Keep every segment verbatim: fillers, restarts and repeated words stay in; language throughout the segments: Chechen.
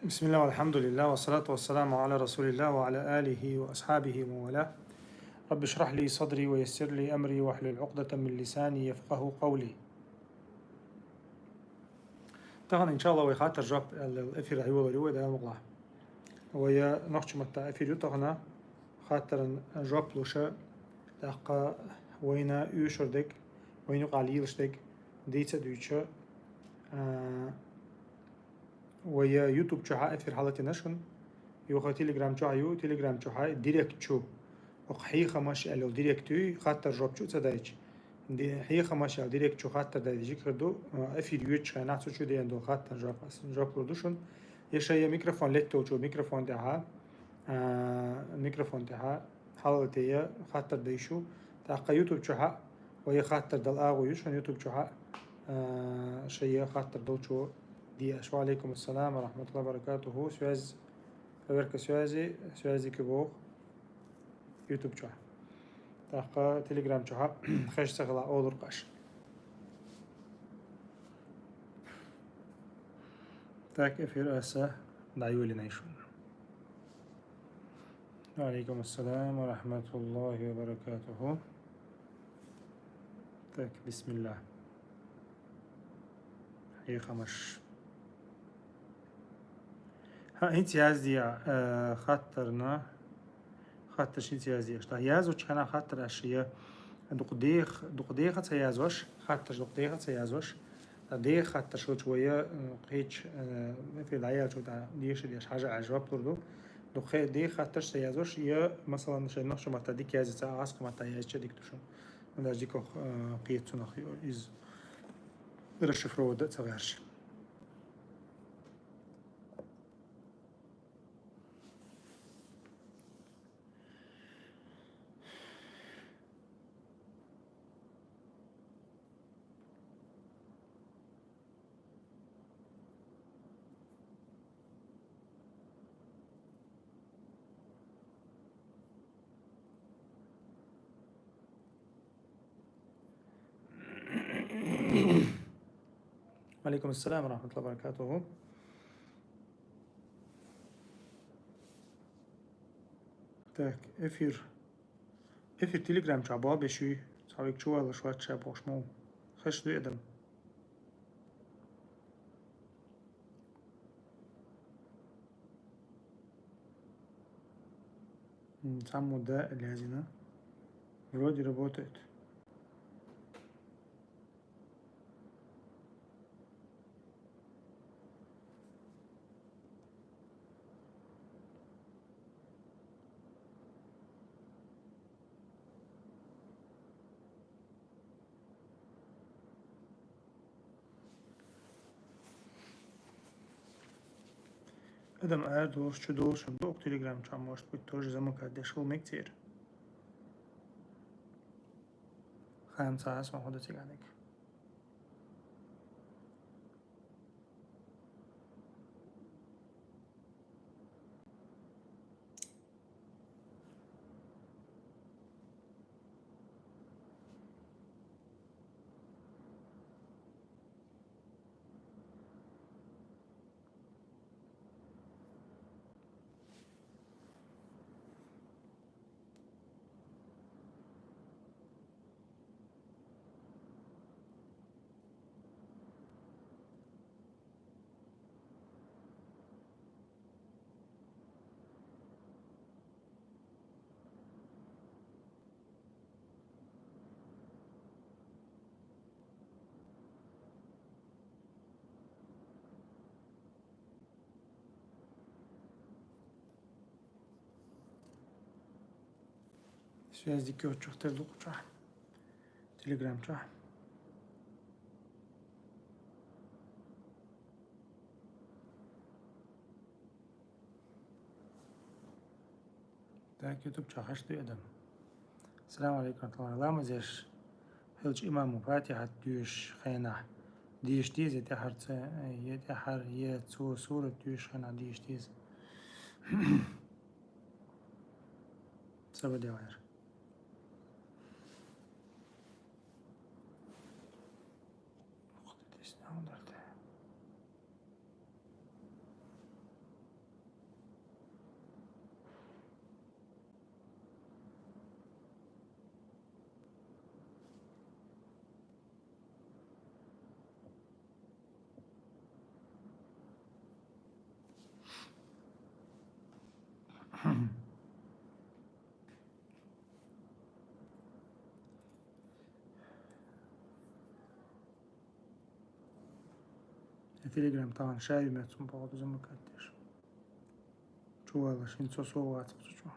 بسم الله والحمد لله والصلاة والسلام على رسول الله وعلى آله وأصحابه ومن والاه. رب اشرح لي صدري ويسر لي أمري واحلل عقدة من لساني يفقه قولي. Тахан, иншалла, вай хаттар-жоп аьлла эфир йолар ю вай, Дала мукъ лахь. Вай нохчий маттахь эфир ю тахан, хаттаран жоп луш, тӀаккха вайна оьшур дерг, вайна юкъахь лелаш дерг дийца а дуьйцуш, а, вай YouTube чохь а эфир хьалатина шуна. Юха Telegram чохь а ю, Telegram чохь а директ чу. Оха хьехамаш аьлла йолу директ ю, хаттар-жоп чу ца дайча. Ди-, хьехамаш аьлла директ чу хаттар дайта жикхир ду, а, эфир йоьдучу хенахь цу чу деана долу хаттар-жоп, ас жоп лур ду шуна. Я шайн микрофон летта йолчу микрофон тӀехь, а, микрофон тӀехь хьалалатийна хаттар дайта ю. ТӀаккха YouTube чохь а вай хаттар дала агӀо ю шуна YouTube чохь а, а, шайн хаттар долчо деш. Ва алейкум ассалам ва рахматуллахи ва баракатуху. Связь, проверка связи, связи ки боху YouTube чохь. ТӀаккха Telegram чохь а хезаш ца хилахь, олура-кх аш. Так, эфир аса дӀайолийна шуна. Ва алейкум ассалам ва рахматуллахи ва баракатуху. Так, бисмилла. Хьехамаш. Хьан хӀинца яздехь, э, хаттарна, хаттарш хӀинца яздехь. Ткъа яздечу хенахь хаттарш я дукха деха, дукха деха ца яздеш, хаттарш дукха деха ца яздеш. Ткъа деха хаттарш хилча вай, э, кхечу, э, эфир дӀаяьллачул тӀаьхьа деша деш хьажа а жоп лур ду. Дукха деха хаттарш ца яздеш, я, масалан, шайн нохчийн маттахь дика язйина ца, гӀазкхийн маттахь яздича дика ду шуна. Ма даже дикох, э, кхета цунах иза расшифровать дан а ца гӀерташ. Алейкум ассалам ва рахматуллахи ва баракатуху. Так, эфир. Эфир Telegram чохь боху беш ю. Цхьа век чуваллаш вац ша бохуш ма ву. Хезаш ду адам. М, цхьаммо да лязина. Вроде работает. Адам арадолуш, чудолуш а бу оха Telegram чохь, может быть, тоже замыкать деш хила мега церан. Хаам ца хьа сан хӀун ду цига дерг. Связь дика йоцучух тера ду кху чохь. Telegram чохь. Так, YouTube чохь хьаш ду адам. Салам алейкум, ламаз еш хилча имаму Фатихьат доьшуш хенахь деша деза, я тӀаьхьарца, я тӀаьхьар, я цо сурат доьшуш хенахь деша деза. Ца бадевар. Ух ты, здесь надо. Telegram тахана ша ю меца, походу, замыкать деш. Чу вала шин цо со вацахь цу чу.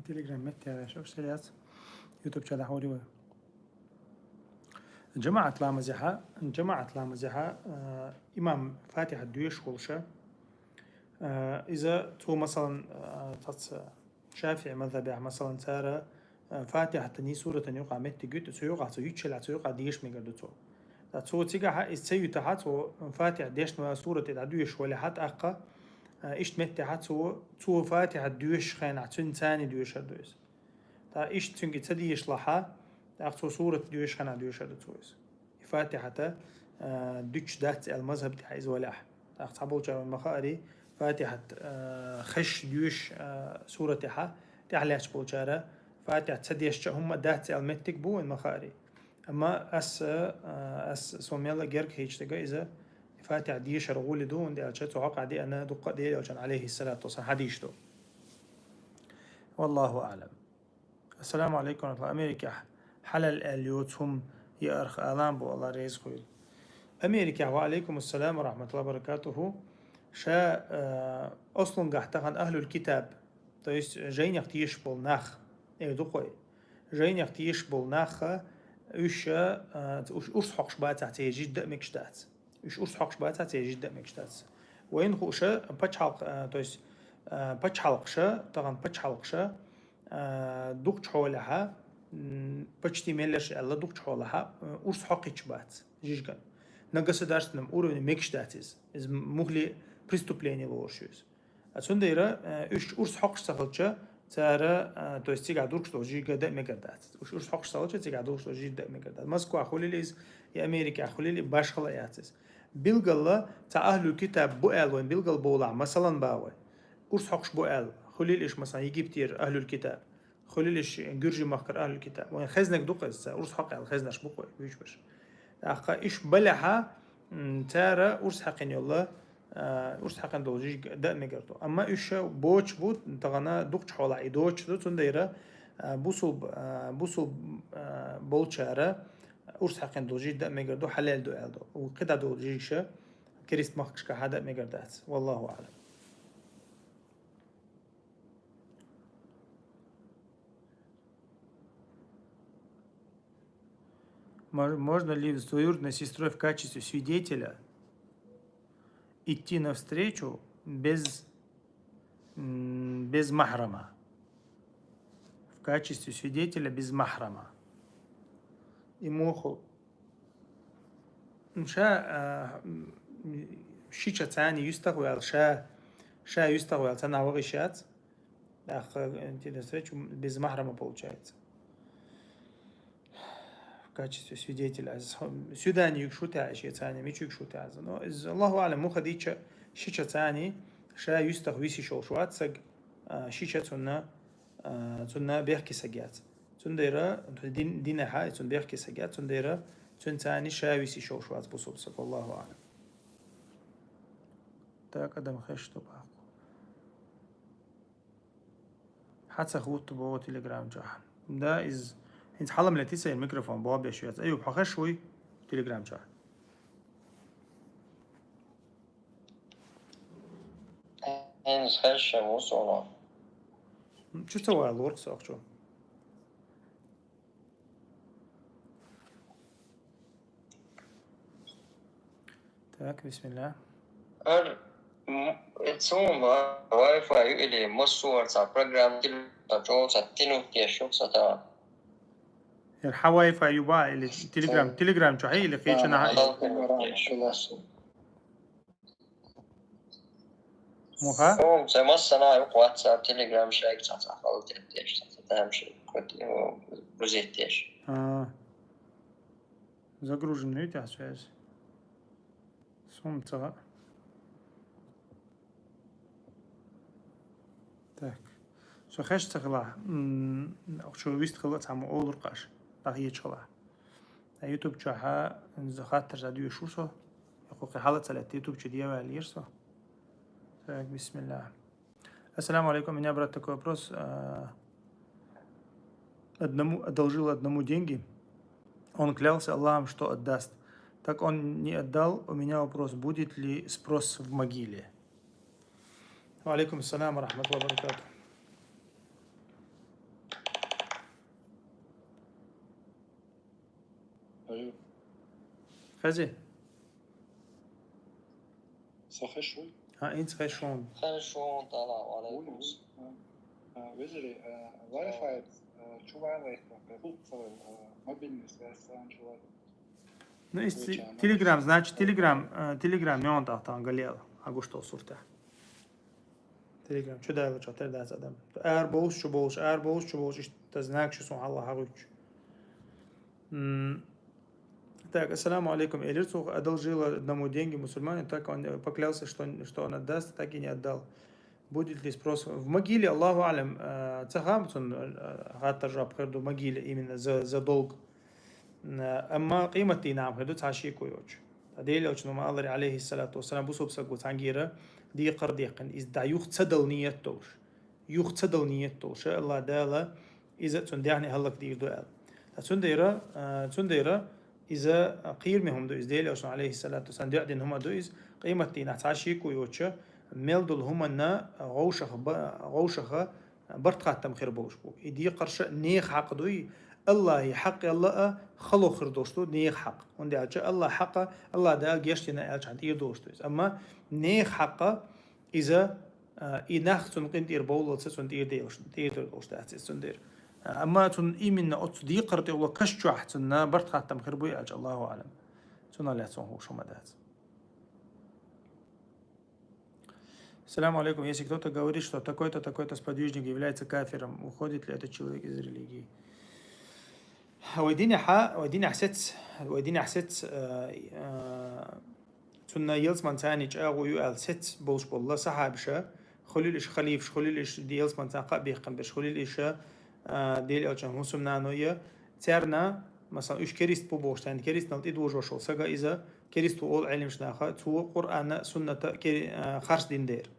Telegram меттехь вешаш саряц. YouTube чу дӀахьур ю вай. ЖамаӀат ламазехьа, жамаӀат ламазехьа, а, имам Фатихьат доьшуш волуша, а, иза цо, масалан, а, цаца ШафиӀи мазхабехь, масалан, цара, а, Фатихьатан, суратан юкъа меттиг юьту, цу юкъа, цу юьтучул а цу юкъа деша мегар ду цо. Ткъа цо цигахьа, иза ца юьтахьа, цо Фатихьа дешна сурате дӀадоьшуш валехьа, тӀаккха, а, иштта меттехьа цо, цо Фатихьа доьшуш хенахь, цуьнан цани доьшар ду иза. Ткъа иштта цуьнга ца дешалахьа, тӀаккха цо сурат доьшуш хенахь доьшар ду цо иза. И Фатихьата, а, дуьтуш дац аьлла мазхаб тӀехь иза валехь. ТӀаккха цхьаболчара ма хаари, Фатихьат, а, хезаш доьшуш, а, суратехьа, тӀаьхьа лаьтташ болчара, Фатихьат ца дешча а хӀумма дац аьлла меттиг бу вайн ма хаари. Амма ас, а, ас со мел герга хеташ дерг иза Фатихьа дешар гӀоли ду, хӀунда аьлча цу хьокъехь деана дуккха а Делан элчан, Ӏалайхиссалату вассалам, хьадисаш ду. Валлаху аӀлам. Ассаламу алейкум ва рахматуллах. Америкехь хьалал аьлла йоцу хӀума яарх алам бу, Алла реза хуьйла. Америкехь, ва алейкум ассалам ва рахматуллах ва баракатуху, ша, э, ослунгахь тахана ахлюл китаб, то есть жайнех тешаш болу нах, эр ду кхой. Жайнех тешаш болу нах, уьш, э, уьш урс хьокхуш бацахь, церан жижиг дан а мегаш дац. Уьш урс хьокхуш бацахь, церан жижиг дан а мегаш дац. Вайна хууша, пачхьалкх-, а, то есть, а, пачхьалкхаша, тахана пачхьалкхаша, а, дукхачу хьолехьа, м, почти меллаша аьлла, дукхачу хьолехьа, а, урс хьокхуьйтуш бац жижиган. На государственном уровне мегаш дац иза. Иза мухли преступление лоруш ю иза. А цундела, э, уьш урс хьокхуш ца хилча, цара, э, то есть цигахь дургуш долу жижиг дан а мегар дац. Уьш урс хьокхуш ца хилча, цигахь дургуш долу жижиг дан а мегар дац. Москвахь хуьлийла иза, я Америкехь хуьлийла, и башхала а яц иза. Билггала, цхьа ахлюл китаб бу аьлла вайн билггала бовлахь, масалан, бан вай. Урс хьокхуш бу аьлла, хуьлийла уьш, масалан, Египтера ахлюл китаб. Хуьлийла уьш гуьржийн махкара ахлюл китаб. Вайн хезнарг ду-кх иза, цара урс хьокху аьлла хезнарш бу-кх вай, вуьйцуш берш. ТӀаккха уьш балехьа, м, цара урс хьаькхина йолла, а, урс хьаькхина долу жижиг дан а мегар ду. Амма уьш боцуш бу, тахана дукхачу хьолахь и доцуш ду, цундела, а, бусулба, а, бусулба, а, болчара урс хьаькхина долу жижиг дан а мегар ду, хьалаьлла ду аьлла ду. КхидӀа долу жижигаш керист махкашкахь дан а мегар дац. Валлаху аӀлам. Мож-, можно ли с двоюродной сестрой в качестве свидетеля идти навстречу без, м, без махрама? В качестве свидетеля без махрама. И муху. М, ша, а, м, шича цани юьстах ваьлла, ша, ша юьстах ваьлла, цхьана вахиша яц. ТӀаккха, э, идти навстречу без махрама получается. В качестве свидетеля. Свидание юкъа шу тӀехь, шен цани мича юкъа шу тӀехь. Но из, Аллаху аӀлам, муха дича, шича цани, ша юьстах висиш йолуш вац саг, а, шича цунна, а, цунна бехке саг яц. Цундела, дин-, динехьа, цунна бехке саг яц, цундела, Цуьнца ша виси шовш вац бусалба саг, Аллаху а'лам. Так, адам хеш тобакъ. Хьаца хутта богӀу Telegram чохь. Да, из хӀинца хьалам летиса микрофон бобеш вец. Аюб, хьо хеш вуй Telegram чохь? ХӀинца хеш ву суна. Чу ца вай лорх сохчу. Так, бисмилла. Ар, м, э, цунга Wi-Fi ю или массо а цхьа программа, телефон чӀогӀа цхьа тянуть деш ю, цхьа та. Яр хьа Wi-Fi ю ба или Telegram, Telegram чу хьа или кхечана хьа? Муха? О, ца массана ю, WhatsApp, Telegram, шайг цхьа цхьа хала теттеш, цхьа цхьа там ши кот, о, бузеттеш. А. Загруженный тя связь. Сум цхьа. Так. Со хеш ца хила. М, охчу вист хила цхьа ма олур къаш. Тахьечхила. А YouTube чохьа за хаттар за дуьйш ву со. Якъу кхи хьала ца летта YouTube чу дӀаваьлла йир со. Так, бисмилла. Ассаламу алейкум. У меня, брат, такой вопрос. А, одному, одолжил одному деньги. Он клялся Аллахом, что отдаст. Так он не отдал. У меня вопрос, будет ли спрос в могиле? Ва алейкум салам ва рахматуллахи ва баракатух. Алло. Хази? Со хеш вуй? А, инц хеш вун. Хеш вун, салам алейкум. Вуй, вуй. А, а, вежарий, а, Wi-Fi, а, чу вай лайх, а, мобильный связь, а, чу вай. Ну, из Telegram, значит, Telegram, э, Telegram мён тахтан галел, агуштал сурта. Telegram, чу дайла чу тер дац адам. Ар болуш, чу болуш, ар болуш, чу болуш, ишта знак, чу сун Аллах агуч. М, так, ассаламу алейкум. Элир цух одолжила одному деньги мусульманин, так он, э, поклялся, что, что он отдаст, так и не отдал. Будет ли спрос в могиле, Аллаху алям, э, ца хам цун, э, хаттар жоп хир ду могиле именно за, за долг. Э, амма къимат дийнахь хир ду цхьа шеко йоцуш. Ткъа Делан Элчано ма аллара, алейхиссалату вассалам, бусалба саго цхьаьнгара декхар декхина, иза дӀа юха ца дала ниет долуш. Юха ца дала ниет долуш, Аллах Дала иза цун дегӀне хӀаллакдийр ду аьлла. Ткъа цундела, э, цундела иза кхераме хӀума ду, иза Делан Элчано, алейхиссалату вассалам, дуьхьа дина хӀума ду иза, къематдийнахь цхьа шеко йоцуш, мел долу хӀуманна вовшах ба-, вовшаха барт хаттам хир болуш бу. И декхарша нехан хьакъ дуй, Аллахьи хьакъ ялла а хало хир долуш ду нехан хьакъ. ХӀунда аьлча Аллахь хьакъа, Аллах Дала гечдина аьлча хьан тӀера долуш ду иза. Амма нехан хьакъа иза, а, и нах цунна къинтӀера бовллалца цунна тӀера делуш, тӀера долуш дац иза цундела. А, амма цунна именно оцу декхар тӀехула каш чохь цунна барт хаттам хир буй аьлча, Аллаху алям. Цунах лаьцна хӀума ма дац. Салам алейкум. Если кто-то говорит, что такой-то, такой-то сподвижник является кафиром, уходит ли этот человек из религии? Вай динехьа, вай динехь сец, вай динехь сец, э, э, цунна ялсман цани чӀагӀо ю аьлла сец болуш болла сахьабаша, хуьлил иша халифаш, хуьлил иша ялсман цан кхаъ беккхам берш, хуьлил иша, э, Делан Элчан хӀусамнано я, царна, масалан, уьш керист бу бохуш, царна керистнал тӀедожош волу сага иза, керист ву олу Ӏелимаш наха, цо Къуръана, сунната кери-, э, харц дина дера.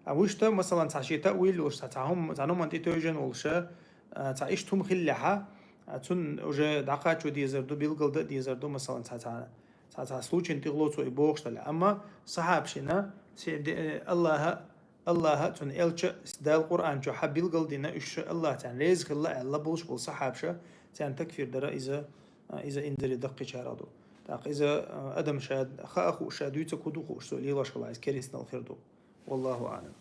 А вуьшта, масалан, цхьа шен таъвил йолуш, цхьа, цхьа хӀума, цхьа хӀуманна тӀетевжина волуша, а, цхьа иштта хӀума хиллехьа, а, цунна уже дӀакхачо дезар ду, билгал дан дезар ду, масалан, цхьа, цхьа, цхьа, цхьа случайна тӀехула цо и бохуш дале. Амма сахьабашна, се-, де-, Аллаха, Аллаха, цунна элча, Дала Къуръан чу хьан билгал дина, уьш Аллах царна реза хилла аьлла болуш болу сахьабаша, царна такфир дара иза, а, иза инзаре даккхичара ду. ТӀаккха иза, а, адам ша хаа хууш, ша дуьйца куду хууш, со лелош хила, иза керистанал хир ду. Валлаху аълам.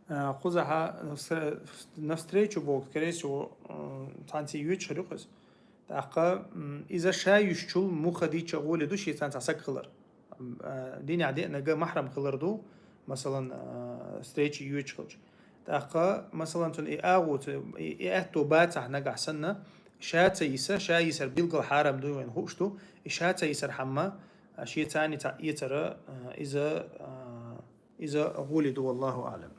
Э, кхузахьа навстре-, навстречу боху, скорее всего, э, цхьаьнций йоьчуш хир ю кхуза. ТӀаккха, м, иза ша йуьшчул муха дийча гӀоле ду шен цхьа саг хилар. М, э, динехь деанарг махьрам хилар ду, масалан, э, встреча йоьчуш хилча. ТӀаккха, масалан, цун и агӀо, цу-, и, и аьтто бацахь нагахь санна, ша ца йиса, ша йисар билггал хьарам ду вайна хууш ду, и ша ца йисар хӀама, а, шен цани ца эцара, а, иза, а, иза гӀули ду, валлаху аълам.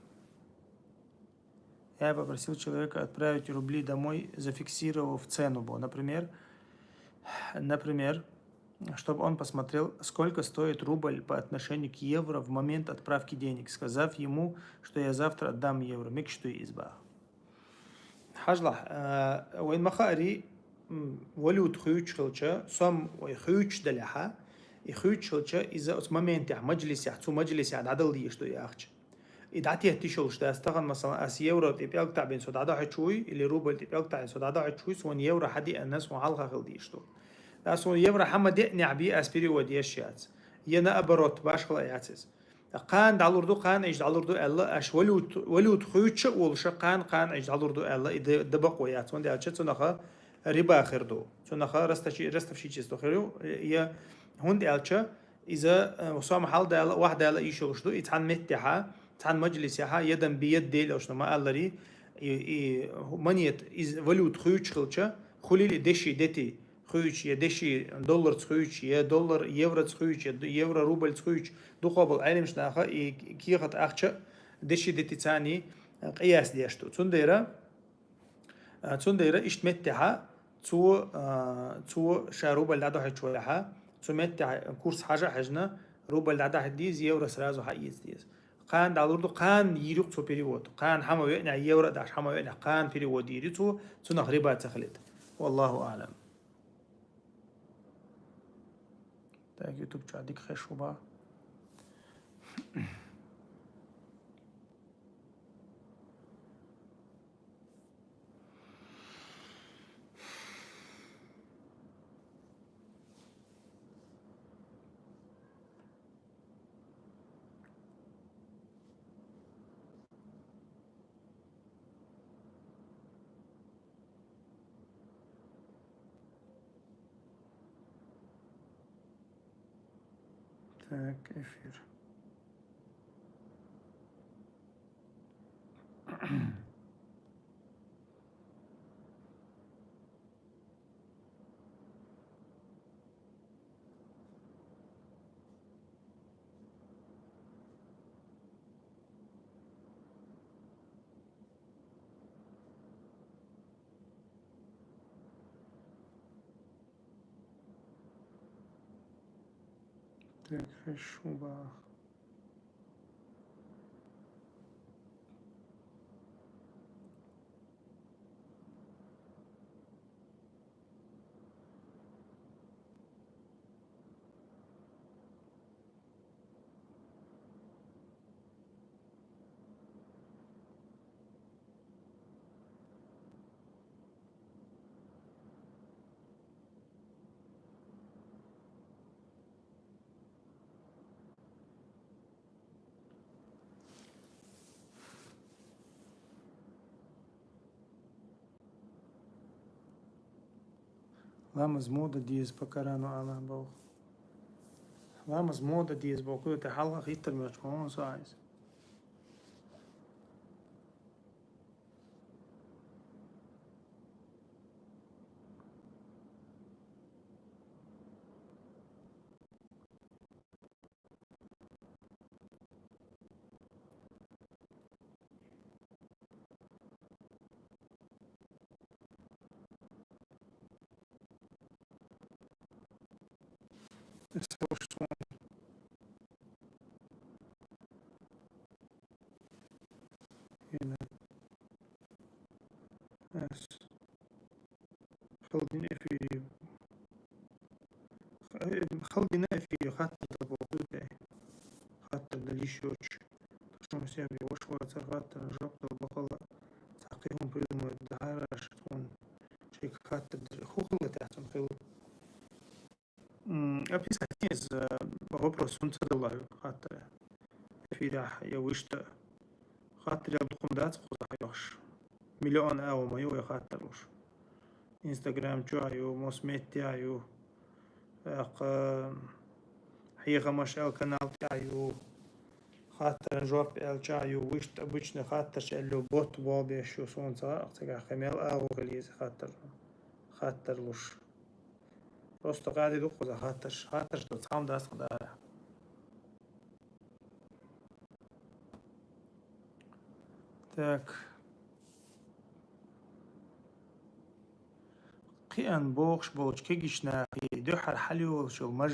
Я попросил человека отправить рубли домой, зафиксировав цену, бо, например, например, чтобы он посмотрел, сколько стоит рубль по отношению к евро в момент отправки денег, сказав ему, что я завтра отдам евро, мекаш дуй из бах. Хьажалахь, а, вайн ма хаари, м, валют хуьйцуш хилча, сом вай хуьйцуш далехьа, и хуьйцуш хилча, иза оцу моментехь, маджлисехь, цу маджлисехь дӀадала дезаш ду и ахча. И дӀатетташ йолуш дац, тахана, масалан, ас евро тӀе пӀелг таӀбина со дӀадахьуьйтуш вуй, или рубль тӀе пӀелг таӀбина со дӀадахьуьйтуш вуй, суна евро хьадеана, суна хьалха хила дезаш ду. Ас суна евро хьа ма деънехь бен ас перевод еш яц. Я наоборот, башхала яц иза. Кхана дӀалур ду, кхана иштта дӀалур ду аьлла, аш валют, валют хуьйцуш а волуш, кхана, кхана иштта дӀалур ду аьлла, и д-, дан бакъо яц, хӀунда аьлча цунах риба хир ду. Цунах расточи-, ростовщичество хир ю, я хӀунда аьлча, иза, э, сом хьалдала, охьадала йиш йолуш ду, и цхьана меттехьа, цхьана маджлисехьа, ядам бияддел йолуш ма аллари, и, и монет, из валют хуьйцуш хилча, хуьлийла и деши дети хуьйцуш, я деши долларца хуьйцуш, я доллар евроца хуьйцуш, я д-, евро рубльца хуьйцуш, дукхахболу Ӏеламнаха и кехат ахча деши дети царний, э, къияс деш ду. Цундела А, цундела иштта меттехьа, цо, а, цо ша рубль дӀадохьуьйтуш валехьа, цу меттехьа курс хьажа а хьаьжна, рубль дӀадахьа деза, евро сразу хьаэца деза. Кхана дӀалур ду, кхана йийр ю цо перевод. Кхана хьа ма веънехь, евро а дахьаш хьа ма веънехь, кхана перевод йийр ю цо, цунах риба ца хилийта. Валлаху аълам. Так, YouTube чохь дика хезаш ву бах. Так, эфир. Так, хезаш ву бах. Ламаз мо дан деза по Корану, Аллах боху. Ламаз мо дан деза боху, кху тӀе хьалха хӀиттар моьттуш ма вон со айса. Ас хала дина эфире. Хала дина эфире хаттар дала боху тӀе. Хаттар дала йиш йоцуш. Шуна сема ваша вацара хаттарна жоп дала бахала. Цхьа кхин хӀума придумать дахьара аша тхуна. Шайга хаттар дала. ХӀун хилла тӀехь цунна хилла? М, описать деза, э, вопрос хӀунца далла хаттара. Эфирахь я вуьшта хаттар ял дукха ма дац кхузахь йохуш. Миллион агӀо ма ю вай хаттар луш. Инстаграм чохь а ю, мос меттехь а ю. ТӀаккха хьехамаш аьлла канал тӀехь а ю. хаттаран жоп аьлча ю, вуьшта обычный хаттарш аьлла ю, бот болх беш ю, суна ца хаьа, цигахь кхин мел агӀо хила еза хаттар, хаттар луш. Просто кхаьди ду кхуза хаттарш, хаттарш ду цхьамма дац кху дара. Так. Кхиан бохуш болчу кегийчу нахе дуьххьара хьалайолуш йолу маж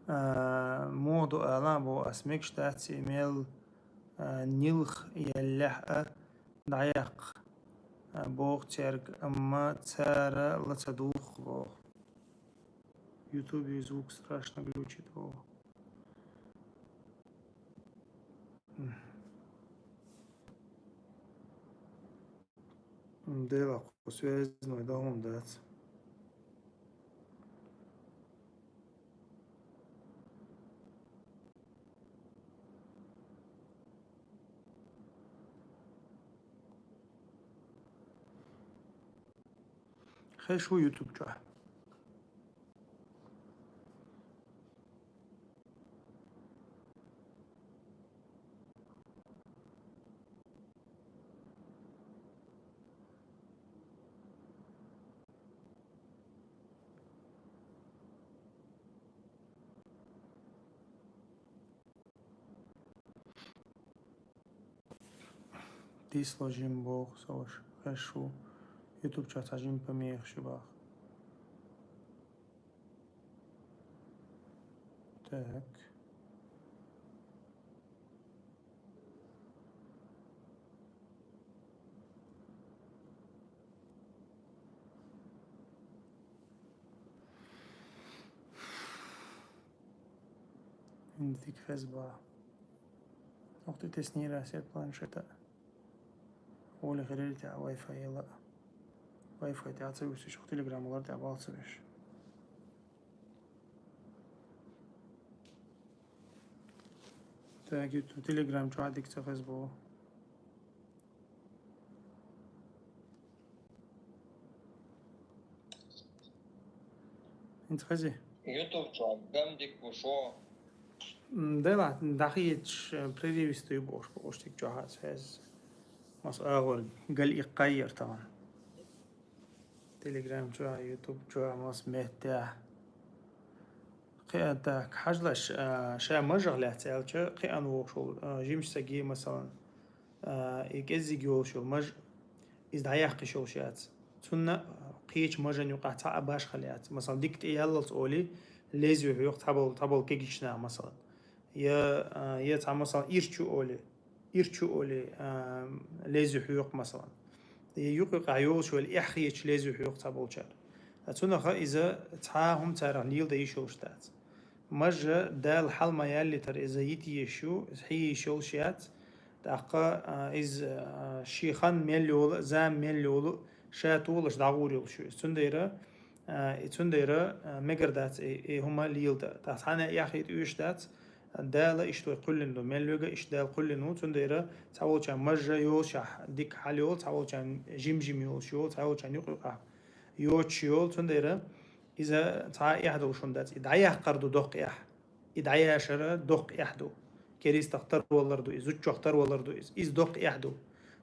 А, муха ду ала а боху ас, мегаш дац и мел, а, нилха еллехь а дӀаяккха, а, боху цаьрга, амма цара ла ца дугӀу боху. Ютубе звук страшно глючит боху. Делахь кху связной дан хӀума дац. Хезаш ву ютуб чохь. Дисло жима боху со ваша, хезаш ву. Ютуб чохь цхьа жима помеха ю боху. Так. ХӀинца дика хеза боху. Ух ты, теснее рассет планшета. Оля хилира тӀехь Wi-Fi яла. Wi-Fi тӀехь ца вуьсуш, Telegram лар тӀехь бал ца веш. Так, ютуб, Telegram чохь дика ца хеза боху. ХӀинца хези? Ютуб чохь гамдик бу шо. М, делахь, дахийташ, э, прерывисто ю бохуш, бохуш дика чохь аса хеза. Маса агӀор гал иккхайяр тахана. Telegram чохь, ютуб чохь, маса меттехь. Кхиан так, хьажлаш, а, ша мажах лаьцна аьлча, кхиан вохуш волу, а, жимачу стаге, масалан, а, и кӀеззиг йолуш йолу маж, иза дӀаяккха йиш йолуш яц. Цунна кхечу мажан юкъахь цхьа а башхалла яц. Масалан, дика тӀе яллалц олий, лезвие хьоькху цхьаболу, цхьаболу кегийчу наха, масалан. Я, а, я цхьа, масалан, ирчу олий, ирчу олий, а, лезвие хьоькху, масалан. Я юкъа-юкъахь йолуш олий, эхь хеташ лезвие хьоькху цхьаболчара. Ткъа цунаха иза цхьа а хӀума царах леладан йиш йолуш дац. Мажа Дала хьал ма яллийтара иза йита езаш ю, иза хьийа йиш йолуш яц. ТӀаккха, а, иза, а, шен хан мел йолу, зама мел йолу, ша толаш дӀагӀур йолуш ю иза. Цундела, а, и цундела, а, мегар дац и, и хӀума леладан. ТӀаккха цхьанна а эхь хета оьшуш дац, Дала иштта вай кхоьллина ду, мел верг а иштта Дала кхоьллина ву. Цундела цхьаволчарна мажа йолушехь дика хьал йолу, цхьаволчарна жим-жим йолуш йолу, цхьаволчарна юкъ-юкъахь йоцуш йолу. Цундела иза цхьа а эхь долуш хӀума дац. И дӀаяккхар ду доккха эхь. И дӀаяшар доккха эхь ду. Керистах тарвалар ду иза, зудчух тарвалар ду иза. Иза доккха эхь ду.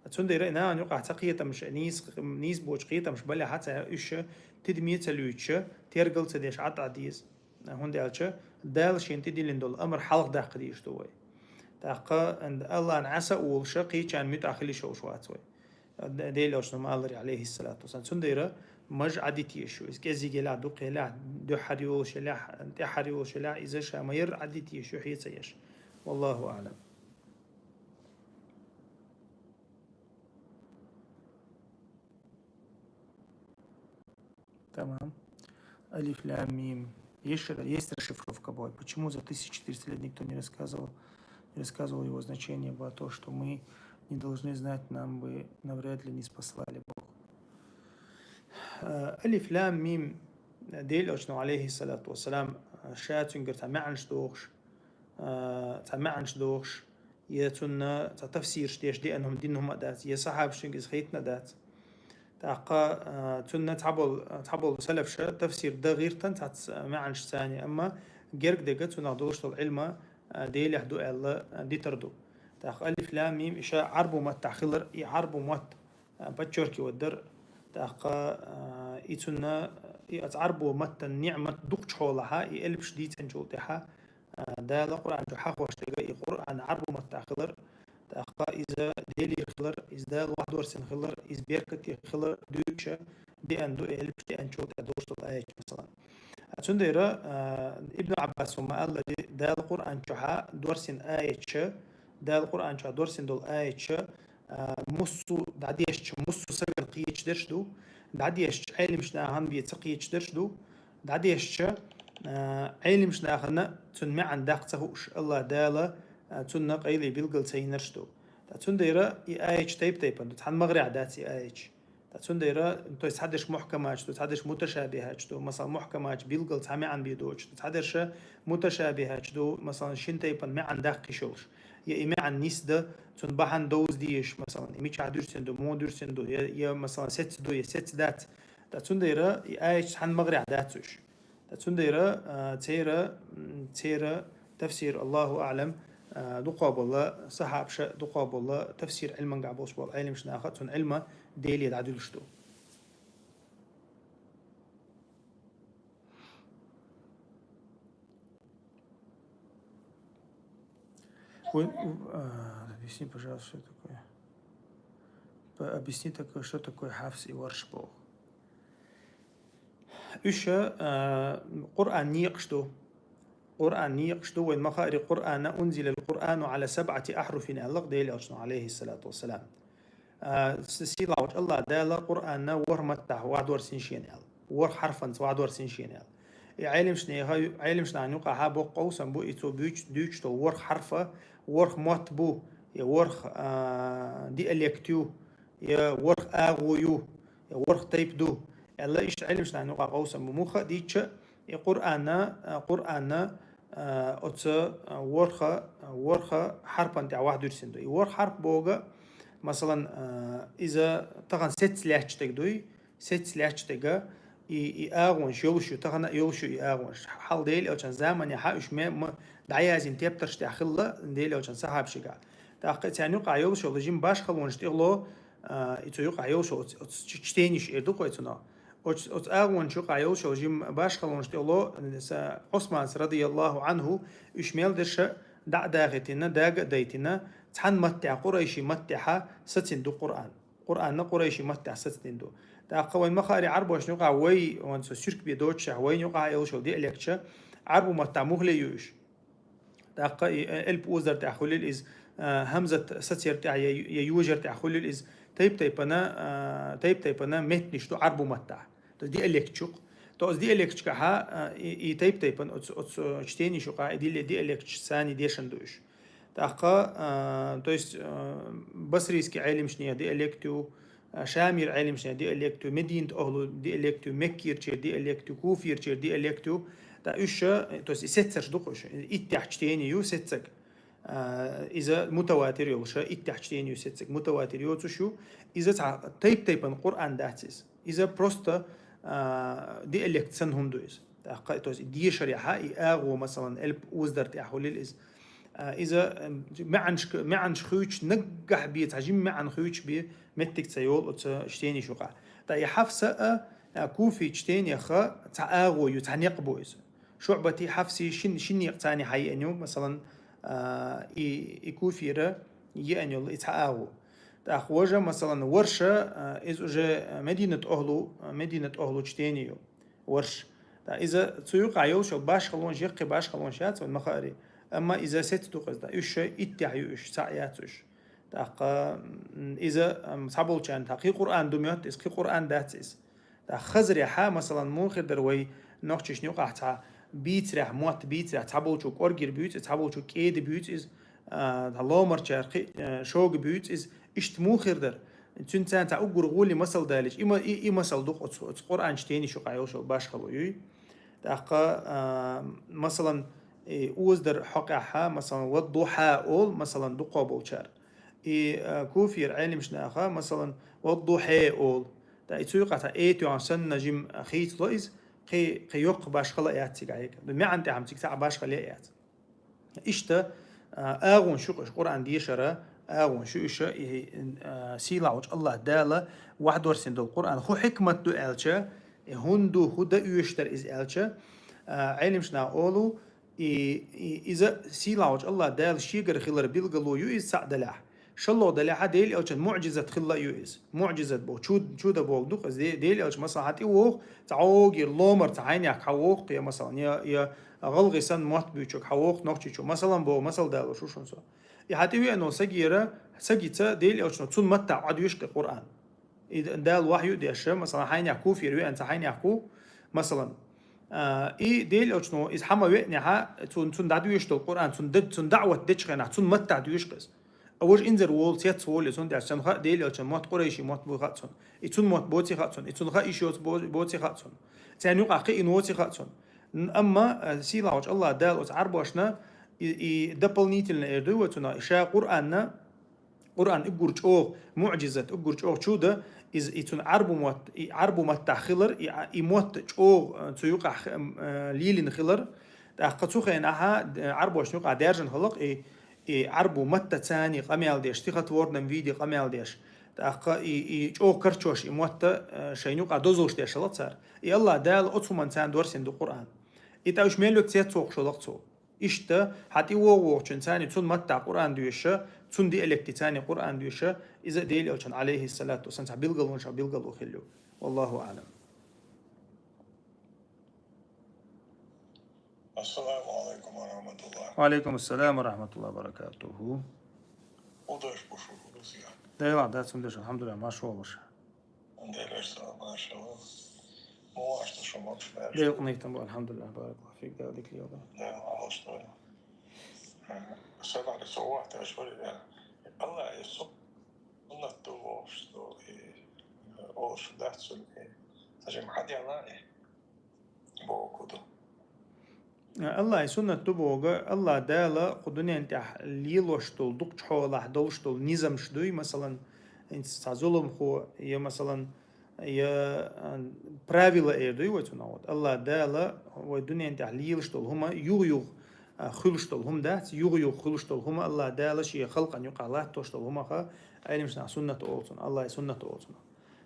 Цундела и нахана юкъахь цхьа кхетамаш, нийса, нийса боцу кхетамаш балехь а ца, уьш тидаме а ца луьйчуш, тергал а ца деш, Ӏад а деза. ХӀунда аьлча Дала шена тӀедиллина долу амар хьалха даккха дезаш ду вай. ТӀаккха Аллахьна Ӏаса а волуш, кхечарна муьтӀахь хила йиш йолуш вац вай. Делан Элчано ма аллара, алейхиссалату вассалам. Цундела мажа Ӏадита езаш ю. Иза кӀеззиг елахь, дукха елахь, дуьххьара йолуш елахь, тӀаьхьара йолуш елахь, иза ша ма-ярра Ӏадита езаш ю, хье ца еш. Валлаху аӀлам. Тамам. Алиф лям мим. Есть, ра- есть расшифровка была. Почему за тысяча четыреста лет никто не рассказывал, не рассказывал его значение, было то, что мы не должны знать, нам бы навряд ли не спаслали Бог. Э, Алиф лям мим. Делан Элчано, алейхиссалату вассалам, ша цуьнгара цхьа маьӀнаш дохуш, а, цхьа маьӀнаш дохуш, я цунна цхьа тафсираш деш деана хӀума, дина хӀума а дац, я сахьабашка иза хетина а дац. ТӀаккха, а, цунна цхьабол-, цхьаболу салафаша тафсир дан гӀиртина цхьацца маьӀанашца, амма герга дерг цунах долуш долу Ӏилма, а, Делехь ду аьлла, а, дитар ду. ТӀаккха алиф, лам, мим, иша Ӏарбу маттахь хилар, и Ӏарбу матт, а, подчеркивать дар. ТӀаккха, а, и цунна, и оцу Ӏарбу маттан ниӀмат дукхучу хьолахьа, и элпаш дийцинчул тӀаьхьа, а, Дала Къуръан чу хьахош дерг, и Къуръан Ӏарбу маттахь хилар, тӀаккха иза Делера хилар, иза Дала вахдорсина хилар, иза беркате хилар дуьйцуша деана ду, и элпаш деанчул тӀаьхьа долуш долу аяташ, масалан. А, цундела, а, Ибн Ӏаббаса ма-аллара, Дала Къуръан чохьа дорсина аяташа, Дала Къуръан чохь дорсина долу аяташа, а, массо а дӀадешча, массо а сагана кхеташ дерш ду, дӀадешча, Ӏеламчу нахана бен ца кхеташ дерш ду, дӀадешча, а, Ӏеламчу нахана цунна маьӀна даккха ца хууш, АллахӀ Дала, а, цунна къайле билгал ца йинарш ду. Ткъа цундела и аяташ тайп-тайпана ду, цхьана магӀарехь дац и аяташ. Ткъа цундела, то есть, цхьадерш мухькаматаш ду, цхьадерш муташабихьаташ ду, масалан, мухькаматаш билгал цхьа маьӀна бен доцуш ду, цхьадерш муташабихьаташ ду, масалан, шина тайпана маьӀна даккха йиш йолуш. Я и маьӀна нисдан, цунна бахьана довза дезаш, масалан, и мичахь дуьрсина ду, муха дуьрсина ду, я, я, масалан, сецца ду, я сецца дац. Ткъа цундела и аяташ цхьана магӀарехь дац уьш. Ткъа цундела, а, церан, м, церан тафсир, Аллаху аӀлам, а, дукхахболу сахьабаша, дукхахболу тафсир Ӏилманехь болуш болу Ӏеламчу наха цунна Ӏилма Деле дӀадуьллуш ду. Вы, а, объясни, пожалуйста, что такое? П-, объясни такое, что такое Хьафс и Варш боху. Уьш, а, Къуръан некъаш ду. Къуръан некъаш ду, вайн ма-хаъара, Къуръана, унзилал Къуръану Ӏала сабъати ахьруфин, аьлла Делан Элчано, алейхиссалату вассалам. А, с-, сийлахьчу АллахӀ Дала Къуръана ворхӀ маттахь вахдорсина шена аьлла. ВорхӀ хьарфанца вахдорсина шена аьлла. И Ӏеламчу неха, Ӏеламчу нахана юкъахьа боккха къовсам бу, и цо буьйцу-, дуьйцуш долу ворхӀ хьарф, ворхӀ мотт бу, я ворхӀ, а, диалект ю, я ворхӀ агӀо ю, я ворхӀ тайпа ду, аьлла, иштта Ӏеламчу нахана юкъахь къовсам бу. Муха а дийцча, и Къуръана, а, Къуръана, а, оцу, а, ворхӀа, ворхӀа хьарпана тӀехь вахдуьрсина ду. И ворхӀ хьарп боху, масалан, а, иза тахана сецца лаьтташ дерг дуй, сецца лаьтташ дерг, и, и агӀонаш йолуш ю, тахана а йолуш ю и агӀонаш. Хьалха Делан Элчанан заманехьа уьш ме-, ма-, дӀаяздина тептарш тӀехь хилла Делан Элчанан сахьабашкахь. ТӀаккха царна юкъахь йолуш йолу жима башхалонаш тӀехула, а, и цу юкъахь йолуш йолу оц-, оцу ч-, чтенеш эр ду-кх вай цунах. Оц-, оцу агӀонаш юкъахь йолуш йолу жима башхалонаш тӀехула, са-, Ӏусманца, радияллаху Ӏанху, уьш мел дерша дӀа а дахийтина, дага а дайтина, цхьана маттехь, къурайши маттехьа сацина ду Къуръан. Къуръанна къурайши маттехь сацдина ду. ТӀаккха вайн ма-хаъара, Ӏарбошна юкъахь вай, вайн со суьрк бен доцушехь, вайна юкъахь а йолуш йолу диалекташа, Ӏарбу маттахь муха ле ю уьш? ТӀаккха и, э, элп озадар тӀехь хуьлийла иза, э, хьамзат сацар тӀехь я, я йожар тӀехь хуьлийла иза, тайп-тайпана, э, тайп-тайпана меттанаш ду Ӏарбу маттахь. То есть диалекташ ю-кх. То есть диалекташкахьа, э, и, и тайп-тайпана оцу, оцу чтенеш юкъахь и дилла диалекташ санна дешна ду уьш. ТӀаккха, а, то есть, а, басрийский Ӏеламчу нехан диалект ю, а, Шамера Ӏеламчу нехан диалект ю, Мединат охьлу диалект ю, Меккерчера диалект ю, Куферчера диалект ю. ТӀаккха уьш, то есть, и сеццарш ду-кх уьш. Иттех чтени ю сеццаг. А, иза мутаватир йолуш, иттех чтени ю сеццаг. Мутаватир йоцуш ю. Иза цхьа тайп-тайпана Къуръан дац иза. Иза просто, а, диалект санна хӀума ду иза. ТӀаккха, то есть, дешарехьа, и агӀо, масалан, элп озадар тӀехь хуьлийла иза. А, иза, м, маьӀанашка-, маьӀанаш хуьйцуш наггахь бен, цхьа жима маьӀна хуьйцуш бен меттиг ца йолу оцу чтенеш юкъахь. ТӀаккха и Хьафса а, а, Куфи чтенеха цхьа агӀо ю, цхьа некъ бу иза. ШуӀбати Хьафси шин, шин некъ царна хьаеана ю, масалан, а, и, и Куфира еана йолу и цхьа агӀо. ТӀаккха важа, масалан, Варша, а, иза уже Мединат охьлу, Мединат охьлу чтени ю. Варш. ТӀаккха иза цу юкъахь йолуш йолу башхалонаш, яккхий башхалонаш яц вайн ма-хаъара. Амма иза сецна ду-кх иза, тӀаккха уьш шайн иттех ю уьш, цхьаъ яц уьш. ТӀаккха, м, иза, м, цхьаболчарна тӀаккха кхин Къуръан ду моьтту, иза кхин Къуръан дац иза. ТӀаккха хазарехьа, масалан, муха хир дара вай нохчашна юкъахь цхьа бийцарехь, мотт бийцарехь, цхьаболчо кӀоргера буьйцу иза, цхьаболчо кӀеда буьйцу иза, а, ломарчара кхин, а, шога буьйцу иза, иштта муха хир дара? Цуьнан царна цхьа уггар гӀоле масал далийча, и ма-, и, и масал ду-кх оцу, оцу Къуръан чтенеш юкъахь йолуш йолу башхало юй. ТӀаккха, а, масалан, и озадар хьокъехьа, масалан, «Ваддухьа» олу, масалан, дукхахболчара. И, а, Куфера Ӏеламчу наха, масалан, «Ваддухье» олу. ТӀаккха и цу юкъа цхьа «эт» йоагӀаш санна жим хийцало иза, кхы, кхы йоккха башхало яц цига хьайга. МаьӀан тӀехьа цига цхьа башхало яц. Иштта, а, агӀонаш ю-кх уж Къуръан дешара, агӀонаш ю уж, и, а, сийлахьволчу АллахӀ Дала вахьадорсийна долу Къуръан. ХӀун хьикмат ду аьлча, и хӀунда ду, хӀун дан оьшуш дара иза аьлча, а, Ӏелимаш наха олу, и, и, иза сийлахьволчу АллахӀ Дала шегара хилар билгало ю иза цхьаъ далехь. ШолгӀа далехьа Делан Элчан муӀжизат хилла а ю иза. МуӀжизат боху, чуд-, чудо боху ду-кх иза. Де-, Делан Элча, масала, хьан тӀе воху, цхьа гӀогера ломара цхьа хьайнех хьан воху, я, масала, я, я гӀалгӀай санна мотт буьйцург хьан воху, нохчийчу, масалан, боху, масал далош ву шуна со. И хьан тӀе веана волу сагера, сагица Делан Элчано цунна маттахь Ӏодоьшу-кх и Къуръан. И Д-, Дала вахью а деш, масалан, хьайнех Куфера веана цхьа хьайнех ку, масалан. А, и Делан Элчано иза хьан ма веанехьа, цунна, цунна дӀадоьшу долу Къуръан, цунна д-, цунна даӀват дечу хенахь, цунна маттахь доьшу-кх иза. А важа инзаре волу цец волу, цунна тӀехь цунна хаьа, Делан Элчан мотт Къурайши мотт буй хаьа цунна. И цунна мотт боций хаьа цунна, и цунна хаьа йиш йоцу бо-, боций хаьа цунна. Царна юкъахь кхиъна воций хаьа цунна. Н-, амма, а, сийлахьволчу АллахӀ Дала оцу Ӏарбошна и, и дополнительно эр дуй вай цунах, и ша Къуръанна, Къуръан уггар чӀогӀа муӀжизат, уггар чӀогӀа чудо, иза, и цунна Ӏарбу мотт, и Ӏарбу маттахь хилар, и, и мотт чӀогӀа, а, цу юкъахь, м, а, лелийна хилар. ТӀаккха цу хенахьа, а, Ӏарбошна юкъахь даьржина хилла-кх и, и Ӏарбу маттаца къамел деш, стихотворном виде къамел деш. ТӀаккха и, и чӀогӀа карчош и мотт, а, шайна юкъахь дозаллаш деш хилла-кх цара. И АллахӀ Дала оцу хӀуманна царна дорсийна ду Къуръан. И тӀаккха уьш мел йоцу цец вохуш хилла-кх цо. Иштта, хьан тӀе вогӀу вохучун царна цунна маттахь Къуръан доьшу, цунна диалекте царна Къуръан доьшу, иза Делан Элчан, Ӏалайхиссалату вассалам, цхьа билгалонаш билгало хилла ю. Валлаху аӀлам. Ассаламу алайкум ва рахматуллах. Ва алайкум ассалам ва рахматуллахи ва баракатуху. Удаш пушу, друзья. Да и ладно, да, цундеш, алхьамдулиллах, марша вогӀалаш. Делера салам, машалла. Муаш ду шу мокш беш. Делкънайтам бу, алхьамдулиллах, баракаллаху фик, Дала дика лела. Дела алаш ду. Сабари со вахта шури, я. Аллах, я су-, суннат ду вовш ду, и, э, олуш дац цунна, и. Сажим хьадяла, и. Боху ду. АллахӀан суннат ду боху, АллахӀ Дала кху дуьнен тӀехь лелош долу, дукхачу хьолахь долуш долу низамаш дуй, масалан, хӀинца цхьа зуламхо, я, масалан, я, а, правила эр дуй вай цунах. Вот АллахӀ Дала вай дуьнен тӀехь лелаш долу хӀума юха-юха, а, хуьлуш долу хӀума дац, юха-юха хуьлуш долу хӀума АллахӀ Дала шен халкъан юкъахь латтош долу хӀумаха, Ӏелимаш наха суннат олу цунах, АллахӀан суннат олу цунах.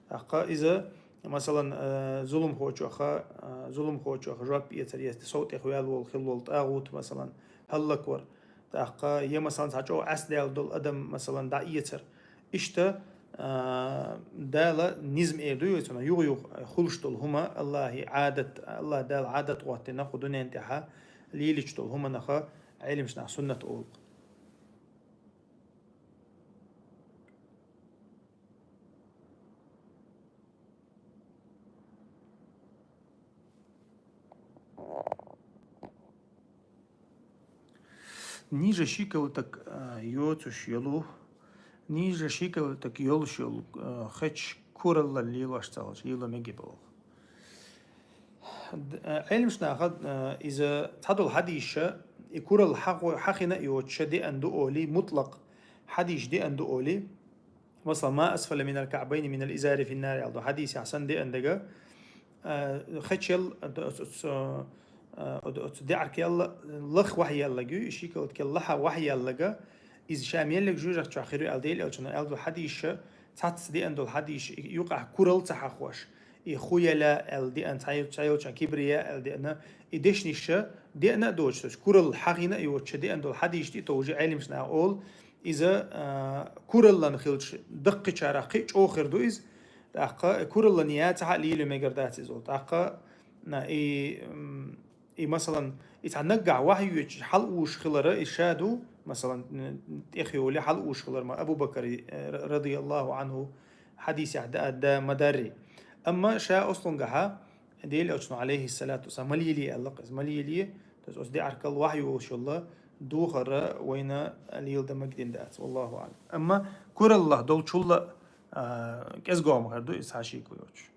ТӀаккха иза, масалан, э, зуламхочуха, э, зуламхочуха жоп эцар, если сов тӀехваьлла волу, хилла волу тӀагӀут, масалан, хӀаллаквар. ТӀаккха я, масалан, цхьа чӀогӀа Ӏеса даьлла долу адам, масалан, дӀаэцар. Иштта, э, Дала низам эр дуй вай цунах, юха-юха хуьлуш долу хӀума, АллахӀан Ӏадат, АллахӀ Дала Ӏадат гӀоттина кху дуьнен тӀехьа лелийча долу хӀуманаха Ӏелимаш наха суннат олу. Нийса шикал таг, а, йоцуш йолу, нийса шикал таг йолуш йолу, а, хеча кураллан лелош ца хилча, лело мегий боху. Д-, а, Ӏелимаш наха, а, иза цхьадолу хьадийша, и куралла хьахо-, хьахина а йоцуша деана ду олий, мутлакъ хьадийша деана ду олий, Масала, «ما أسفل من الكعبين من الإزار فالنار» аьлла ду хьадисехь санна деана дага, а, хечел, а, оцу, оцу, а, оцу, оцу деӀаркел лаха вахьаеллаг ю, и шикалат кел лаха вахьаеллага, иза ша меллиг жуьжах чохь хир ю аьлла Делан Элчано аьлла ду хьадийша, цхьацца деана долу хьадийша, и юкъахь куралла ца хьахош, и хуяла аьлла деана, цхьа-, цхьайолчан кибрия аьлла деана, и дешниша деана а доцуш, то есть куралла хьахина а йоцуша деана долу хьадийша тӀе товжи Ӏелимаш наха олу, Иза, а, кураллан хилча, даккхичарах кхин а чӀогӀа хир ду иза. ТӀаккха кураллан яцахьа а лело мегар дац иза. ТӀаккха, на, и, м, и, масалан, и цхьа наггахь вахьйоьчу хьалаууш хилара, и ша ду, масалан, н-, тӀехйоле хьалаууш хилар ма Абу Бакари, э, ра-, радияллаху анху, хьадисехь да, да ма дарри. Амма ша ослунгахьа, Делан Элчано, алейхиссалату вассалам, ма лелий аьлла-кх иза, ма лелий, то есть оцу деӀаркал вахьйолуш йолла духара вайна леладан магадина дац, валлаху аълам. Амма кураллах долчулла, а, кӀезгома хир ду иза хьашийга йоцуш.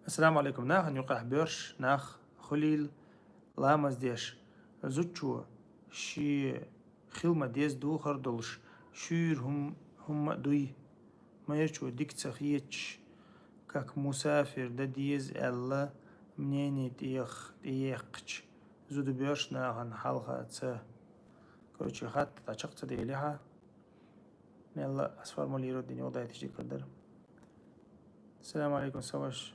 Ассаламу алейкум. Нахана юкъахь боьрша нах хуьлийла, ламаз деш, Зудчо ший хила ма деза духар долуш, шуьйра хӀум-, хӀумма а дуй. Майрачо дика ца хеташ, как мусафир дан деза аьлла, мнение тӀех-, тӀеэккхача, зуда боьрша нахана хьалха ца. Короче, хатта дӀа чекх ца делахь а. Мелла а сформулировать дина йолу дайташ дикар дара. Салам алейкум, Саваш.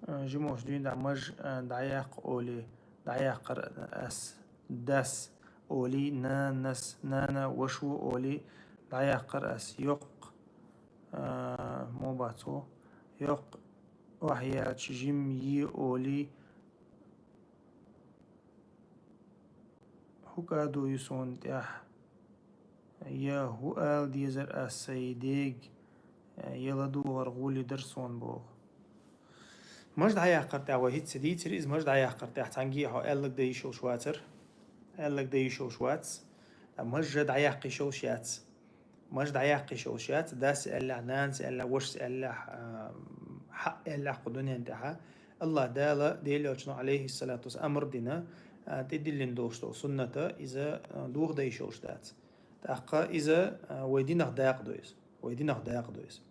Э, жимош дуьйна дӀа маж, э, дӀаяккха олий, дӀаяккхар ас, дас олий, нанас, нана, вашу олий, дӀаяккхар ас, йоккха, э, мо бац ву, йоккха охьаяьлча жим йи олий, хӀу кӀадо ю суна тӀехь? Я хӀу ала дезара ас сайн дега, я ладугӀар гӀоли дара суна боху. Маж дӀаяккхар тӀехь вай хӀинца дийцира иза, маж дӀаяккхар тӀехь цхьаьнгге а хьо аьлларг дан йиш йолуш вацара. Аьлларг дан йиш йолуш вац. Ткъа маж дӀаяккха йиш йолуш яц. Маж дӀаяккха йиш йолуш яц, дас аьллехь, нанас аьллехь, вашас аьллехь, а, хьаъ аьллехь кху дуьнен тӀехь. АллахӀ Дала, Делан Элчано, алейхиссалату вассалам, амр дина, а, тӀедиллина долуш долу сунната, иза, а, дохадан йиш йолуш дац. ТӀаккха иза, а, вай динах дакъа ду иза. Вай динах дакъа ду иза.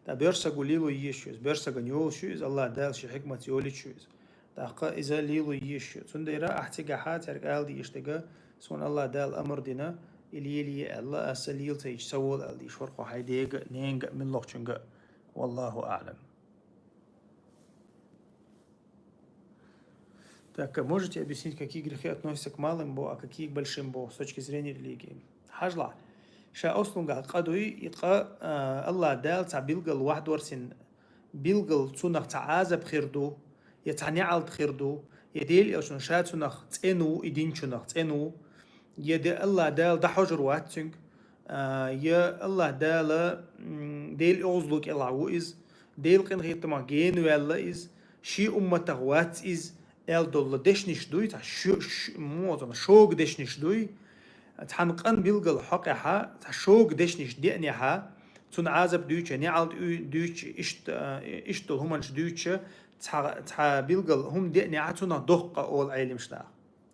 Ткъа боьрша саго лело езаш ю иза, боьрша сагана йолуш ю иза, АллахӀ Дала шен хьикматца йолуьйтуш ю иза. ТӀаккха иза лело езаш ю. Цундела ахь цигахь цаьрга ала дезаш дерг, суна АллахӀ Дала амр дина, и лелае аьлла, аса лела ца йича, ца вола аьлла дезаш вара хьо хьайн дега а, ненга а, муьлххачуьнга а. Валлаху аълам. Так, а можете объяснить, какие грехи относятся к малым бо, а какие к большим бо с точки зрения религии? Хьажал, ша ослунгахь къа дуй, и къа, а, АллахӀ Дала цхьа билггал вахьдорсина, билггал цунах цхьа Ӏазап хир ду, я цхьа неӀалт хир ду, я Делан Элчано ша цунах цӀена ву, и динчунах цӀена ву, я де АллахӀ Дала дӀахьожур вац цуьнга, а, я АллахӀ Дала, м, Делан оьгӀазло кӀелахь ву иза, Делан къинхетамах гена ваьлла иза, шен умматах вац иза, аьлла долу дешнаш дуй, цхьа шу-, шу-, муха аьлла, шога дешнаш дуй. Цхьана къан билггал хьокъехь, цхьа шога дешнаш деанехь, цунна Ӏазап дуьйцуш, неӀалт уьй-, дуьйцуш, иштта, а, иштта долу хӀуманаш дуьйцуш, цхьа, цхьа билггал хӀума деанехь, цунах доккха къа олу Ӏеламнаха.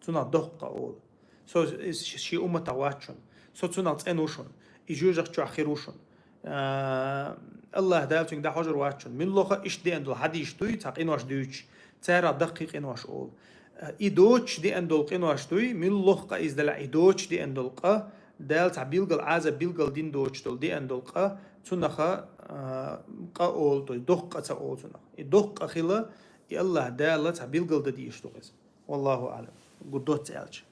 Цунах доккха къа олу. Со, иза шен умматах вац шуна. Со цунах цӀена ву шуна. И жоьжахати чохь хир ву шуна. А, АллахӀ Дала цуьнга дӀахьожур вац шуна. Муьлхха а иштта деана долу хьадисаш дуй, цхьа къинош дуьйцуш, царах даккхий къинош олу. А, и доцуш деана долу къинош дуй, муьлхха а къа иза делахь, и доцуш деана долу къа, Дала цхьа билггал Ӏазап билггал дина доцуш долу деана долу къа, цунах, а, къа олу, то есть доккха къа ца олу цунах. И доккха къа хила, и АллахӀ Дала цхьа билггал дан дезаш ду иза. Валлаху аълам. Гу доцца аьлча.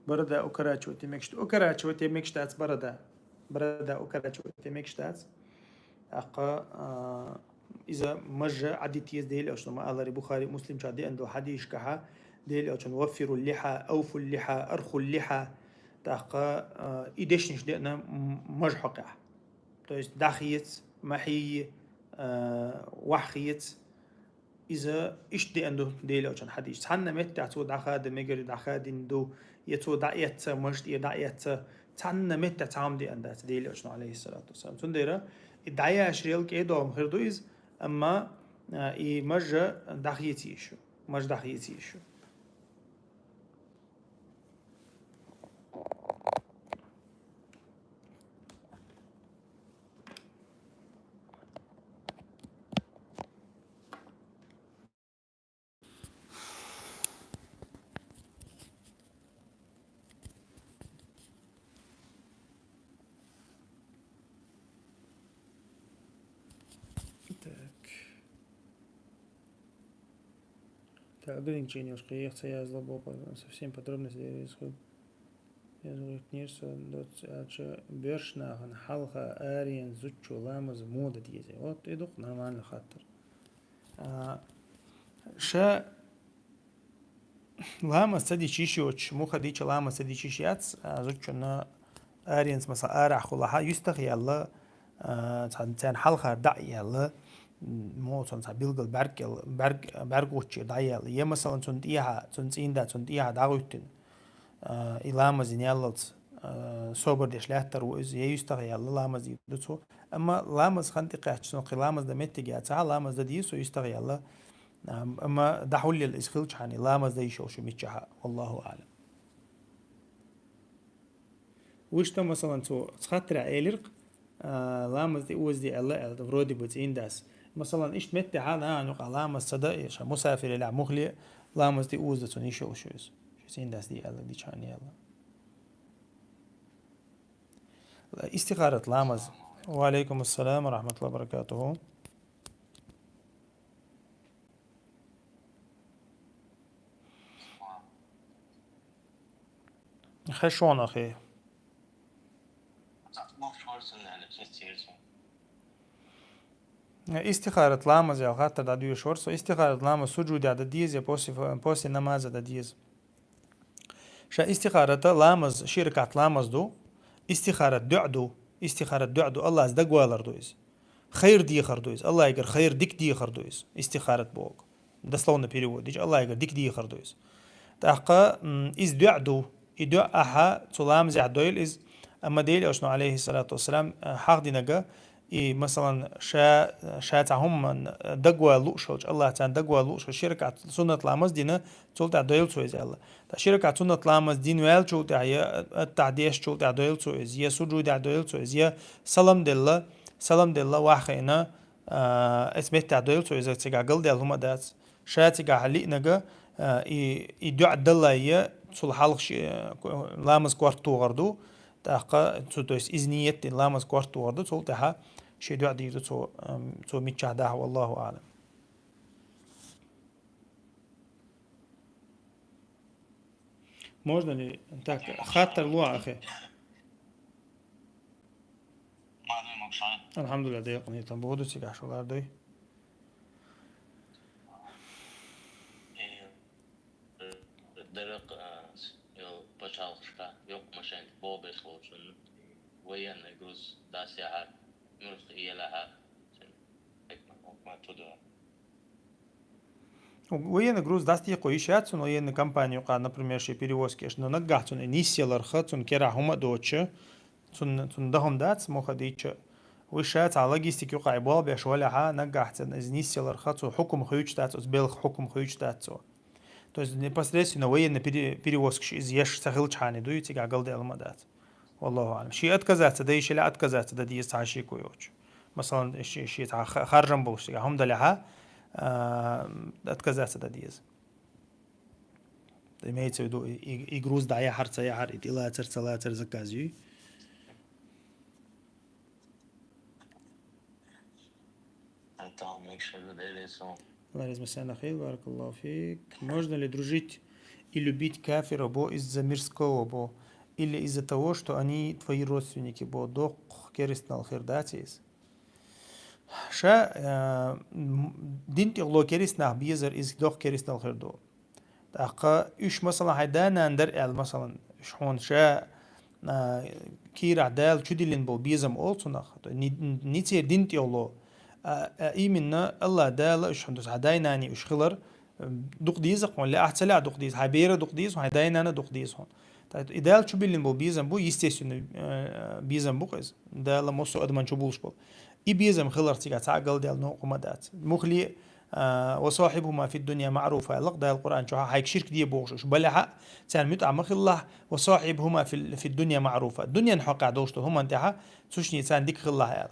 Борода укорачивать мегаш дац. Укорачивать мегаш дац борода. Борода укорачивать мегаш дац. ТӀаккха, а, иза мажа Ӏадита еза Делан Элчано ма-аллара, Бухари, Муслим чохь деана долу хьадисашкахь, Делан Элчано: «Ваффирул лиха, ауфул лиха, архул лиха». ТӀаккха, а, и дешнаш деана м-, мажа хьокъехь. То есть дӀахеца, ма хьийя, а, вахьхеца. Иза иштта деана ду Делан Элчан хьадисаш. Цхьанна меттехь цо дӀахадан мегар дӀахадийна ду, я цо дӀаэцна, мажа тӀера дӀаэцна, цхьанна меттехь цхьа хӀума деана дац Делан Элчано, алейхиссалату вассалам. Цундела и дӀаяшарал кӀедогӀум хир ду иза, амма, а, и мажа дӀахеца йиш ю. Мажа дӀахеца йиш ю. Так. Так, ограничение уж кхиех ца язло боху, со всеми подробностями исход. ЯзгӀийтинера со доцца аьлча, боьрша нахана хьалха аренан зудчо ламаз муха дан деза. Вот и ду-кх нормальный хаттар. А, ша ламаз ца дича йиш йоцуш, муха дича ламаз ца дича йиш яц, а, зудчунна аренца, масала, арахь хуьлахь, юьстах а яьлла, а, цхьа-, царна хьалхара дӀа а яьлла, м, мо цунна цхьа билггал бӀарг, бӀарг, бӀарг гуччи дӀаяьлла. Е, масалан, цунна тӀехьа, цунна цӀийнда, цунна тӀехьа дӀагӀуьттина, а, и ламаз дина яллалц, а, собар деш лаьттар ву иза, е юьстах яьлла ламаз дийр ду цо. Амма ламаз хан тӀекхаьчча, цунна кхин ламаз дан меттиг яцахьа, ламаз дан дийр цо юьстах яьлла. Ам-, амма дӀахьуллел иза хилчахьана, ламаз дан йиш йолуш ю миччахьа. Валлаху аӀлам. Вуьшта, масалан, цо цхьаттерехь элира-кх, а, ламаз тӀе озаде аьлла, аьлла, вроде бы цӀийндас. Масалан, иштта меттехьа нахана юкъахь ламаз ца дан, и ша мусафир елахь мухле, ламаз тӀе озадан цунна йиш йолуш ю иза. Ша цӀийндас де аьлла, дичхьана аьлла. Истихарат ламаз. Ва алейкум ассалам ва рахматуллахи ва баракатуху. Хешон, ахи. Истихарат ламаз ял хаттар дӀадоьшуш вара со. Истихарат ламаз суджудехь дан деза я после, после намаза дан деза? Ша истихарата ламаз, ши ракаӀат ламаз ду. Истихарат дуӀа ду. Истихарат дуӀа ду. Аллахьца дагавалар ду иза. Хайр дехар ду иза. Аллахьигара хайр дика дехар ду иза. Истихарат боху. Дословно перевод дича, Аллахьигара дика дехар ду иза. ТӀаккха, м, иза дуӀа ду. И дуӀа ахьа цу ламазехь дойла иза. Амма Делан Элчано, алейхиссалату вассалам, а, хьахдинарг, и, масалан, ша, ша цхьа хӀуманна дагавала лууш хилча, Аллахьца дагавала лууш хилча, ши ракаӀат суннат ламаз дина, цул тӀаьхьа дойла цо иза аьлла. Ткъа ши ракаӀат суннат ламаз дина ваьллачул тӀаьхьа, я аттахьа дешначул тӀаьхьа дойла цо иза, я суджудехь дойла цо иза, я салам делла, салам делла вахийна, а, эцу меттехь дойла цо иза, цигахь галдаьлла хӀума дац. Ша цигахь лиънарг, а, и, и дуӀа даллалц, цул хьалха ши, а, ламаз корта тохар ду, тӀаккха цу, то есть иза нийят дина ламаз корта тохар ду, цул тӀаьхьа ши дуӀа дийр ду цо, ам, цо миччахь дахьа, валлаху аӀлам. Можно ли? Так, хаттар луа, ахи. Ма дуй, могуш. Алхьамдулиллах, декъан, там буду цигахь шу лардой. Э, дерриг, а, йо, пачхьалкхашка йоккха машен болх беш волчунна военный груз дӀасаяхьара, муьлхха елахьара, цуьнан хӀукмат, хӀукмат хӀу ду. Военный груз дӀасадекъо йиш яц цунна военный компани юкъа, например, шен перевозка еш, но наггахь цунна и нисъяларх, цунна керахь хӀума а доцуш, цунна, цунна дан хӀума дац, муха дийцча. Вуьш ша цхьа логистика юкъа и болх беш валахьа, наггахь цунна иза нисъяларх, цо хьукам хуьйцуш дац, оцу белхан хьукам хуьйцуш дац цо. То есть непосредственно военный пере-, перевозкаш иза еш ца хилчахьана дуй, цигахь галдаьлла хӀума дац. Валлаху аӀлам. Шен отказаться дан йиш елахь, отказаться дан деза цхьа шеко йоцуш. Масалан, ши-, шен цхьа ха-, харжам болуш цигахь хӀума далахьа, а, отказаться дан деза. Имеется в виду, и, и, и груз дӀаяхьар, ца яхьар, и тӀелацар, ца лацар заказ юй. Антон, make sure that it is on. Ларис Масана Хил, баракаллаху фик. Можно ли дружить и любить кафира бо из-за мирского бо? Или из-за того, что они твои родственники бо? Доккха керстанал хир дац иза? Ша, а, м, дин тӀехула керстанах безар, иза доккха керстанал хир ду. ТӀаккха уьш, масалан, хьайн да-нана дара аьлла, масалан, уьш хьуна ша, а, кийрахь Дала чудиллина болу безам олу цунах. То ни-, ни-, ни церан дин тӀехула, а, а, именно Аллах Дала уьш хьуна, хьан дай-наний уьш хилар, м, дукха деза хьуна, лаахь ца лаахь дукха деза, хьайн бер а дукха деза хьуна, хьайн дай-нана а дукха деза хьуна. ТӀаккха и Дала чубиллина болу безам бу, естественно, э, безам бу-кх иза. Дала массо а адаман чубулуш болу. И безам хиларх цигахь цхьа а галдаьлла новкъа хӀума дац. Муххале а, «Ва сахьибхума фид-дунья маъруфа», аьлла-кх Дала Къуръан чохь, хьайга ширк де бохуш уьш балехь а, царна муьтӀахь ма хилалахь, «ва сахьибхума фил-, фид-дунья маъруфа». Дунен хьокъехь долуш долу хӀуманна тӀехь а, цуьшний царна дика хилалахь аьлла.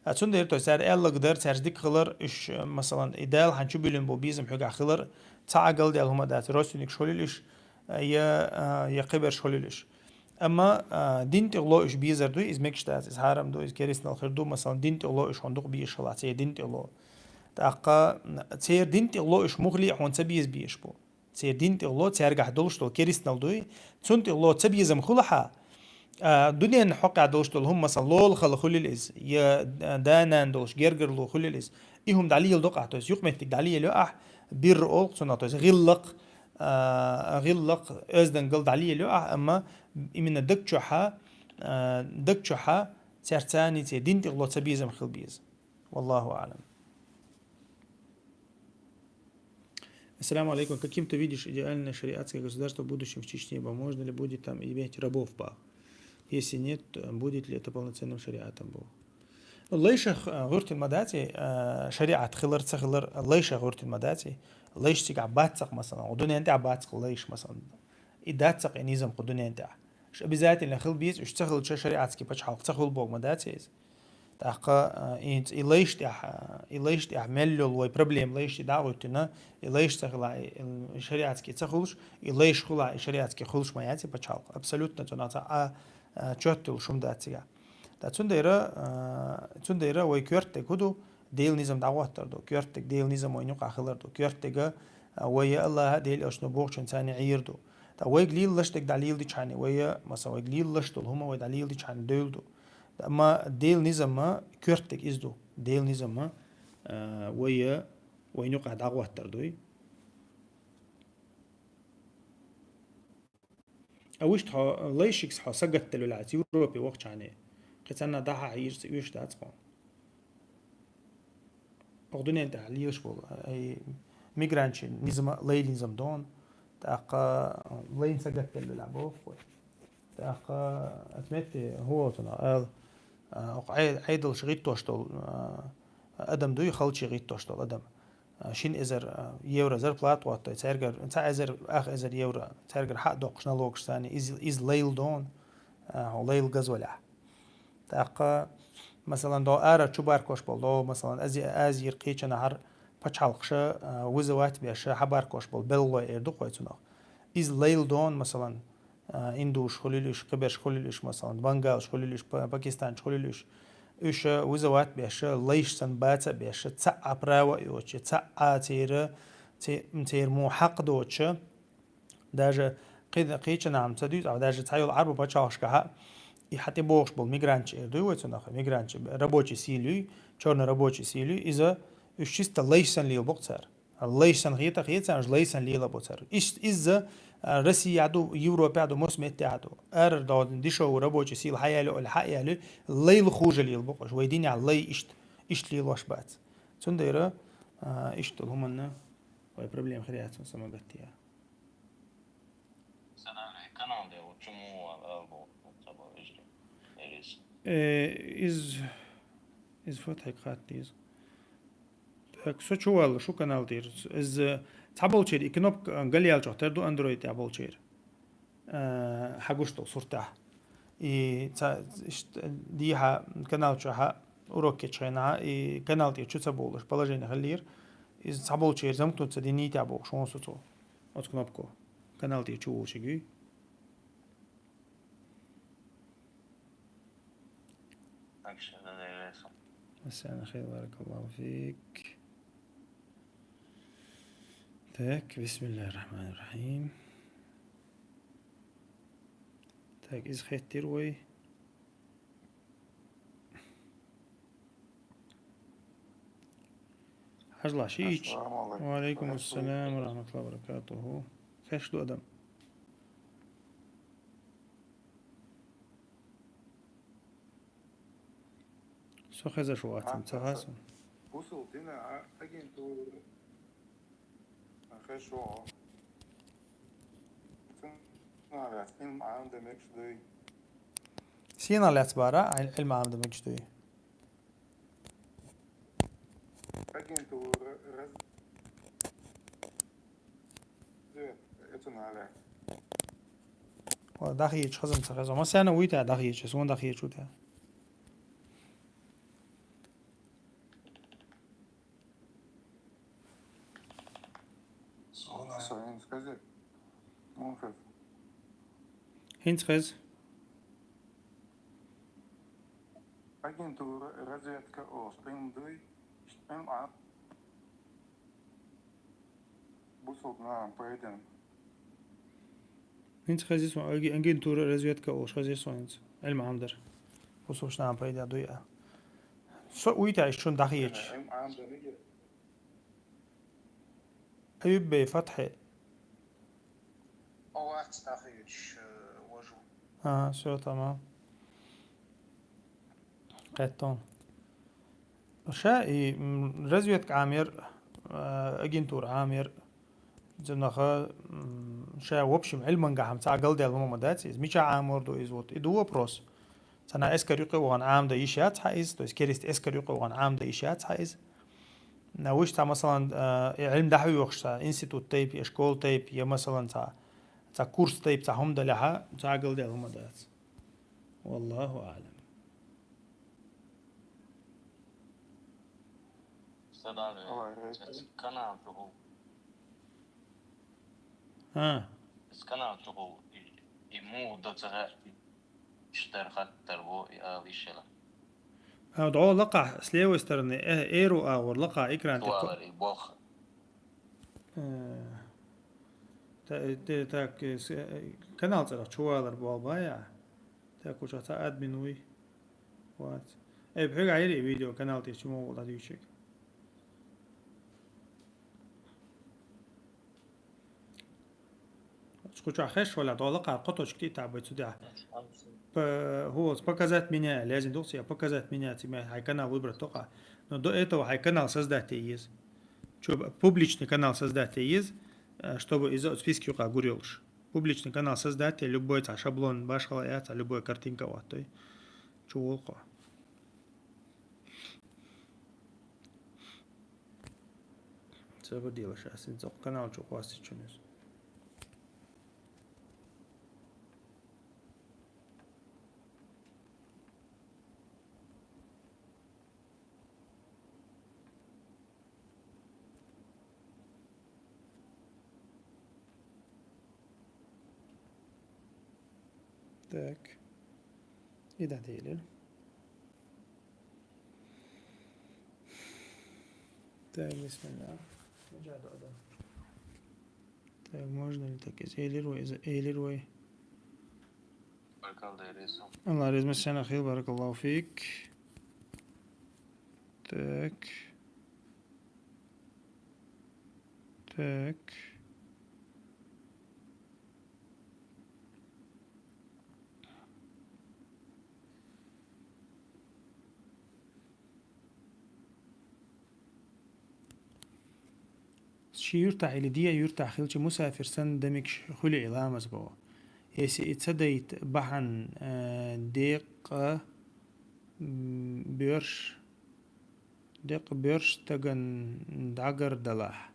А, цундела, то есть, цара аьлларг дара, цаьрца дика хилар, уьш, масалан, и Дала хьан чубиллина болу безам хьоьгахь хилар, цхьа а галдаьлла хӀума дац, родственникаш хуьлийла уьш, а, я, а, я кхиберш хуьлийла уьш. Амма, а, дин тӀехула уьш безар дуй, иза мегаш дац, иза хьарам ду, иза керстанал хир ду, масалан, дин тӀехула уьш хьуна дукха безаш хилахь, церан дин тӀехула. ТӀаккха, м, церан дин тӀехула уьш муххале а хьуна ца беза безаш бу. Церан дин тӀехула, цаьргахь долуш долу керстанал дуй, цунна тӀехула ца безам хуьлахь а, а, дунен хьокъехь долуш долу хӀума, масалан, лолахалла хуьлийла иза, я, а, да-нана долуш гергарло хуьлийла иза. И хӀума дӀалеладо-кх ахь, то есть юкъаметтиг дӀалелайо ахь, бирр олу-кх цунах, то есть гӀиллакх, а, гӀиллакх, оьздангалла дӀалелайо ахь, амма именно даг чохь а, а, даг чохь а цаьрца церан дин тӀехула ца безам хила беза. Валлаху аӀлам. Ассаламу алейкум. Каким ты видишь идеальное шариатское государство в будущем в Чечне? Ба, можно ли будет там иметь рабов, ба? Если нет, то будет ли это полноценным шариатом, ба? Ну, лайшах, а, гӀуртин ма даций, а, шариат хилар, ца хилар, лайшах гӀуртин ма даций. Лайш цигахь баццакх, масалан, гӀу дунен тӀехь баццакх лайш, масалан. И даццакх и низам кху дунен тӀехь. Уьш обязательно хила беза, уьш ца хилча шариатский пачхьалкх ца хуьлу боху ма даций иза. ТӀаккха, а, и, и лайш тӀехь, а, и лайш тӀехь мел йолу вай проблема лайш тӀе дӀа а гӀуьттина, и лайш ца хилахь, и, и шариатский ца хуьлуш, и лайш хилахь, и шариатский хуьлуш ма яц и пачхьалкх. Абсолютно цунах цхьа а, а, чот йолуш хӀума дац цигахь. Ткъа цундела, а, цундела вай коьртаниг хӀун ду? Делан низам дӀахӀоттор ду. Коьртаниг Делан низам вайна юкъахь хилар ду. Коьртаниг, а, вай я АллахӀа, Делан элчано бохучун царна Ӏийр ду. Ткъа вайга лелларш дерг дӀалеладичхьана, вай, масалан, вайга лелларш долу хӀума вай дӀалеладичхьана девлла ду. Амма Делан низам ма коьртаниг иза ду. Делан низам ма, а, вай, вайна юкъахь дӀахӀоттор дуй. А вуьшта хьо лайшига хьо сагатделла велахь, Европе вахчахьана, кхин царна дӀахьа хьийза ца оьшуш дац хьуна. Оха дуьнен тӀехь лелаш болу, ай, мигрантийн низам, лайла низам ду хьуна, тӀаккха лайна сагатделла велахь боху вай. ТӀаккха аса метте хӀун волу цунах ала, а, оха Ӏе-, Ӏедалш гӀиттош долу, а, адам дуй, халчий гӀиттош долу адам. А, шина эзар, а, евро зарплата хӀоттадой, цаьргара цхьа эзар, ах эзар евро, цаьргара хьа а доккхуш налогаш санна, иза, иза лайла ду хьуна, а, хьо лайла газвалахь. ТӀаккха, масалан, догӀу арара чу баркош болу, догӀу, масалан, Ази-, Азийра кхечанхьара пачхьалкхаша, а, вызывать беш, хьабаркош болу белхалой эр ду-кх вай цунах. Иза лайла ду хьуна, масалан, а, индуш хуьлийла уьш, кхиберш хуьлийла уьш, масалан, бангалаш хуьлийла уьш, па-, пакистанчаш хуьлийла уьш. Уьш вызывать беш, лайш санна баца а беш, цхьа а право а йоцуш, цхьа а церан, це-, церан муха хьакъ доцуш, даже кхи-, кхечанхьа ца дуьйцу, а даже цхьа йолу Ӏарба пачхьалкхашкахь а, и хьан тӀе богӀуш болу мигранташ эр дуй вай цунах, мигранташ, рабочий сила юй, чёрный рабочий сила юй, иза уьш чисто лайш санна лела бу-кх цара. Лайш санна хета а хета царна, уьш лайш санна лела бу цара. Иш-, изза, а, Россия а ду, Европа а ду, массо а метте а ду. Арара догӀу дешевый рабочий сила хьаяьлла, ойла хьаяьлла, лайла хужа лела бу-кх уьш. Вай динехь лай иштта, иштта лелош бац. Цундела, а, иштта долу хӀуманна вай проблема хир яц хьуна самогаттия. Сан ара канал де, вот чому албо, вот, ца бо вежри. Эрис. Э, из, из фотхье кхатта деза. Так, со чу валла, шу канал тӀера. Из, э, цхьаболчеран и кнопка, э, галъяьлчохь тера ду Android тӀехь болчеран. Э, хьагуш долу суртехь. И ца, ишт-, дехьа канал чохь урок кечхьенахь, и канал тӀера чу ца бовлуш, положение хиллера. Иза цхьаболчеран замкнуть ца динийта бохуш, вон со цо. Оцу кнопко. Канал тӀера чу вовшиг юй. Масана хир, баракаллаху фик. Так, бисмиллахир рахманир рахим. Так, иза хеттира вай. Хьажла шиич. Ассаламу алейкум. Ва алейкум ассалам ва рахматуллахи ва баракатуху. Хеш ду адам. Со хезаш вацам, ца хасам. Бусул дина а-, агентура. Хеш ву. Цунара Ӏилма Ӏамда мегаш дуй. Сенах лаьцна бара Ӏил-, Ӏилма Ӏамда мегаш дуй? Агентура раз-, разведка, это надо. Ва, дахьечу хазам ца хезо. Масяна вуй та дахьечу, суна дахьечу та. Суна. Суна, скажи. Ну, как? ХӀинца хеза. Агентура разведка олуш къин дуй, къин а. Бусулба нахана пайдана. ХӀинца хеза суна аги-, агентура разведка олуш хеза суна хӀинца. Ӏилма Ӏамдар. Бусулба нахана пайда дуй а. Со уйта иш шун дахьечу. Ӏилма Ӏамдар иги. Аюб бей фатхье. О, вац тахийча, э, вожу. Ага, всё, тамам. Кхеттон. Ша и, м, разведка Ӏамер, э, агентура Ӏамер, Цунаха, м, ша, в общем, Ӏилманга хӀама цхьа галдаьлла хӀума ма дац иза. Мича Ӏамор ду иза? Вот и ду вопрос. Цхьана эскар юкъе вагӀан Ӏамда йиш яц хьа иза, то есть керист эскар юкъе вагӀан Ӏамда йиш яц хьа иза. На вуш цхьа, масалан, э, и Ӏилм дахьа йохуш цхьа институт тайп, я школа тайп, я, масалан, цхьа, цхьа курс тайп, цхьа хӀума далехьа, цхьа галдаьлла хӀума дац. Валлаху аълам. Садале, Ой, канал чугул. А. Канал чугул. И, и му до цара и штар хаттар во и ал ишела. А, дӀо лакха, с левой стороны, э, эру агӀор лакха экран тӀе ко-, Туалар и бох. Э, та-, э, те-, так, э, с-, э, канал цӀарах чувалар болба я. Так, уж ца админ вуй. Вот. Э, бхьега айри видео канал тӀе чу могул дӀадуьйчиг. Кхуча хеш вала дола кхар кхо точка тӀе табай цу дя. П-, хӀу, показать меня, лезин духция, показать меня, ци ме хай канал выбрать тока. Но до этого хай канал создать ез. Чё, публичный канал создать ез, э, чтобы из списки юкъа гурелш. Публичный канал создать, любой цхьа шаблон башхала яц, любой картинка ваттой. Чу волкъо. Ца бадила шас, ин цӀакъ канал чу къвасти чунес. Так. И да, делил. Так, бисмилла. Так, можно ли так из-, эйлир вай, из-, эйлир вай? Баркалла, Реза. Алла реза, сен ахил, баракаллаху фик. Так. Так. Ши юртахь или дия юртахь хилча мусафир санна дамикаш хуьли и ламаз боху. Если и ца дайта бахьан, э, декъа, м, боьрш, декъа боьрш стаган дӀагардалахь,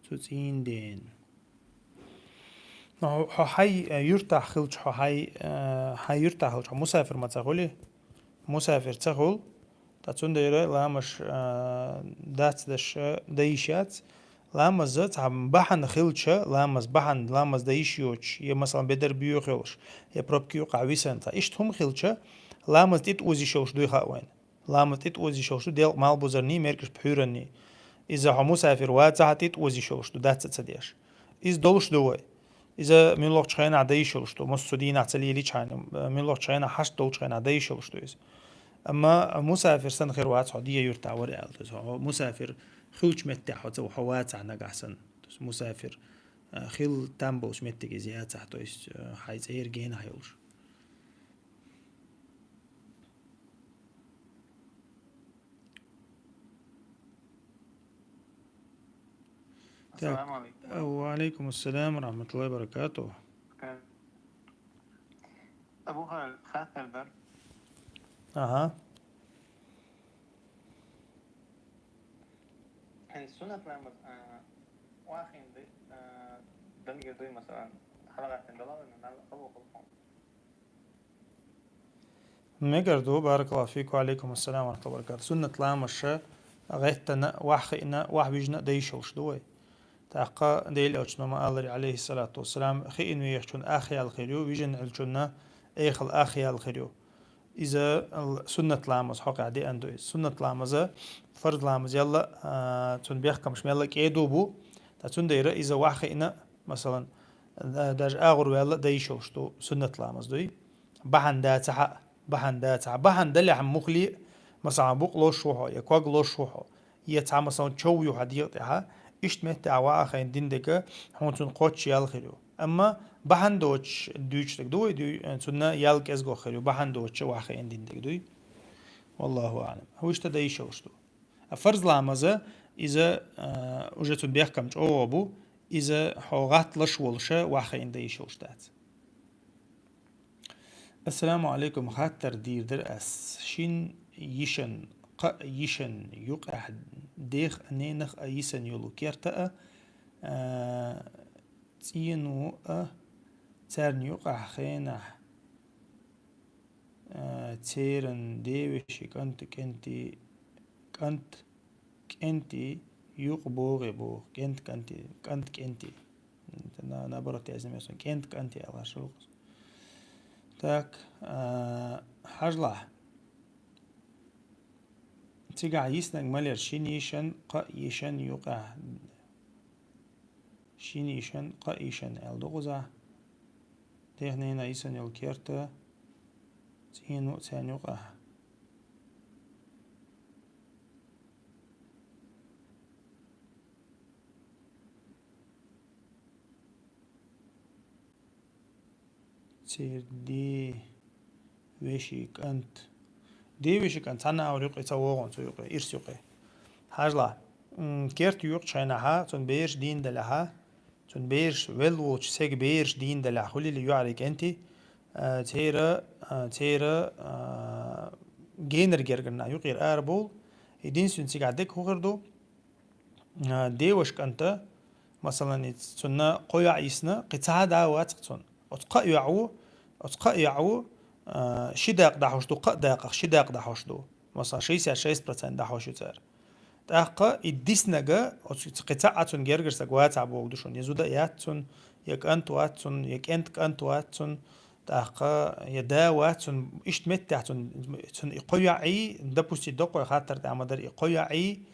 цу цӀийнден. Но хьо хьай, э, юртахь хилча, хьо хьай, э, хьай юртахь хилча, хьо мусафир ма ца хуьли? Мусафир ца хуьлу, ткъа цундела ламаш, э, дац даш, э, дайиш яц. Ламаз цхьа бахьана хилча, ламаз бахьана, ламаз дайиш йоцуш, я, масалан, бедар боьха йолуш, я пробки юкъахь висанца. Иштта хӀума хилча, ламаз тӀе тӀозийш йолуш дуй хаьа вайна. Ламаз тӀе тӀозийш йолуш ду, делкъа малбузарний, мергаш пхьуьранний. Иза хьо мусафир вацахьа тӀе тӀозийш йолуш ду, дац а ца деш. Иза долуш ду вай. Иза муьлххачу хенахь дайиш йолуш ду, массо а дийнахь ца лелийчхьана, муьлххачу хенахь хьашт долчу хенахь дайиш йолуш ду иза. Амма мусафир санна хир вац хьо, дия юртахь вара аьлла. То есть хьо мусафир хилчу меттехь хьо ца, хьо вацахь нагахь санна. То есть мусафир, э, хила там болчу меттиг иза яцахь, то есть, э, хьайн цӀера генахь йолуш. Так. Ассаламу алейкум. Ва алейкум ассалам ва рахматуллахи ва баракатух. Э, Абу Халил, хаттар дар. Ага. Э, суннат ламаз, э, вахин ды, э, дангир дуй, масалан, халагатин далалын, нал, абу хулхун. Мегар ду, баракаллаху фику, ва алейкум ассалам ва рахматуллахи ва баракатух. Суннат ламаша гӀеттана, ваххиъна, вахвижна дайшалш ду вай. ТӀаккха Делан элчано ма аллари, алейхиссалату вассалам, хиъна вехачун ах ял хир ю, вижина элчунна эхал ах ял хир ю. Иза ал-, суннат ламаз хьокъехь деана ду иза. Суннат ламаза, фарз ламаз ялла, а, цун бехкамаш мелла кӀеду бу, ткъа цундайра иза ваххиъна, масалан, да-, даже агӀор ваьлла дайшалш ду, суннат ламаз дуй. Бахьана дацахьа, бахьана дацахьа. Бахьана далехь мухли, масала, букъ лош ву хьо, я ког лош ву хьо, я цхьа, масала, чов ю хьан дегӀа тӀехьа, иштта меттехь ваахайн дин дега, хьуна цунна кхоччу ял хир ю. Амма бахьана доцуш дуьйцуш дег ду вай, дуьй-, цунна ял кӀезгох хир ю, бахьана доцуша вахайн дин дег дуй. Валлаху аълам. Вуьшта дайшалш ду. А фарз ламаза, иза, а, уже цун бехкам чӀогӀо бу, Иза хьо гӀатталуш волуша вахийна дан йиш йолуш дац. Ассаламу алейкум, хаттар дийр дара ас. Шин йишан, кхаа йишан юкъахь дех а, ненах а йисана йолу керта а, а, цӀено а, царна юкъахь хенахь, а, церан девеши кӀант кӀентий, кӀант кӀентий юкъа богӀе боху, кӀент кӀантий, кӀант кӀентий. На-, наоборот, яздина сан, кӀент кӀантий аьлла, шалгӀа. Так, а, хьажалахь. Цигахь йиснарг малера шина йишан, кхаа йишан юкъахь. Шина йишан, кхаа йишан аьлла ду кхузахь. Дех-ненах йисана йолу керта, цӀено а царна юкъахь. Церан девеши кӀант. Девеши кӀант, цхьана а вара юкъе, ца вогӀун цу юкъе, ирс юкъе. Хьажалахь, м, керта юкъа чхьенахьа, цуьнан бераш дийна делахьа, цуьнан бераш велла волчу сага бераш дийна делахь, хуьлийла йоӀарий кӀентий, а, церан, а, церан, а, генара гергара нах юкъера арабовла. Единственное, цигахь дерг хӀун хир ду? А, деваш кӀанта, масалан, и цунна кхо йоӀ йисна, кхин цхьа а да вац-кх цунна. Оцу кхаа йоӀ ву, оцу кхаа йоӀ ву, а, ши дакъа дӀахьуш ду, кхаа дакъах ши дакъа дӀахьуш ду. Масалан, шестьдесят шесть процент дӀахьуш ю цара. ТӀаккха и диснарг, оцу кхин цхьа а цунна гергара стаг вацахь бохург ду шуна. Я зуда яц цунна, я кӀант вац цунна, я кӀентан кӀант вац цунна. ТӀаккха я да вац цунна, иштта меттехь цунна, цунна и кхо йоӀий, допустим, доккхой хаттар тӀехь ма дара, и кхо йоӀий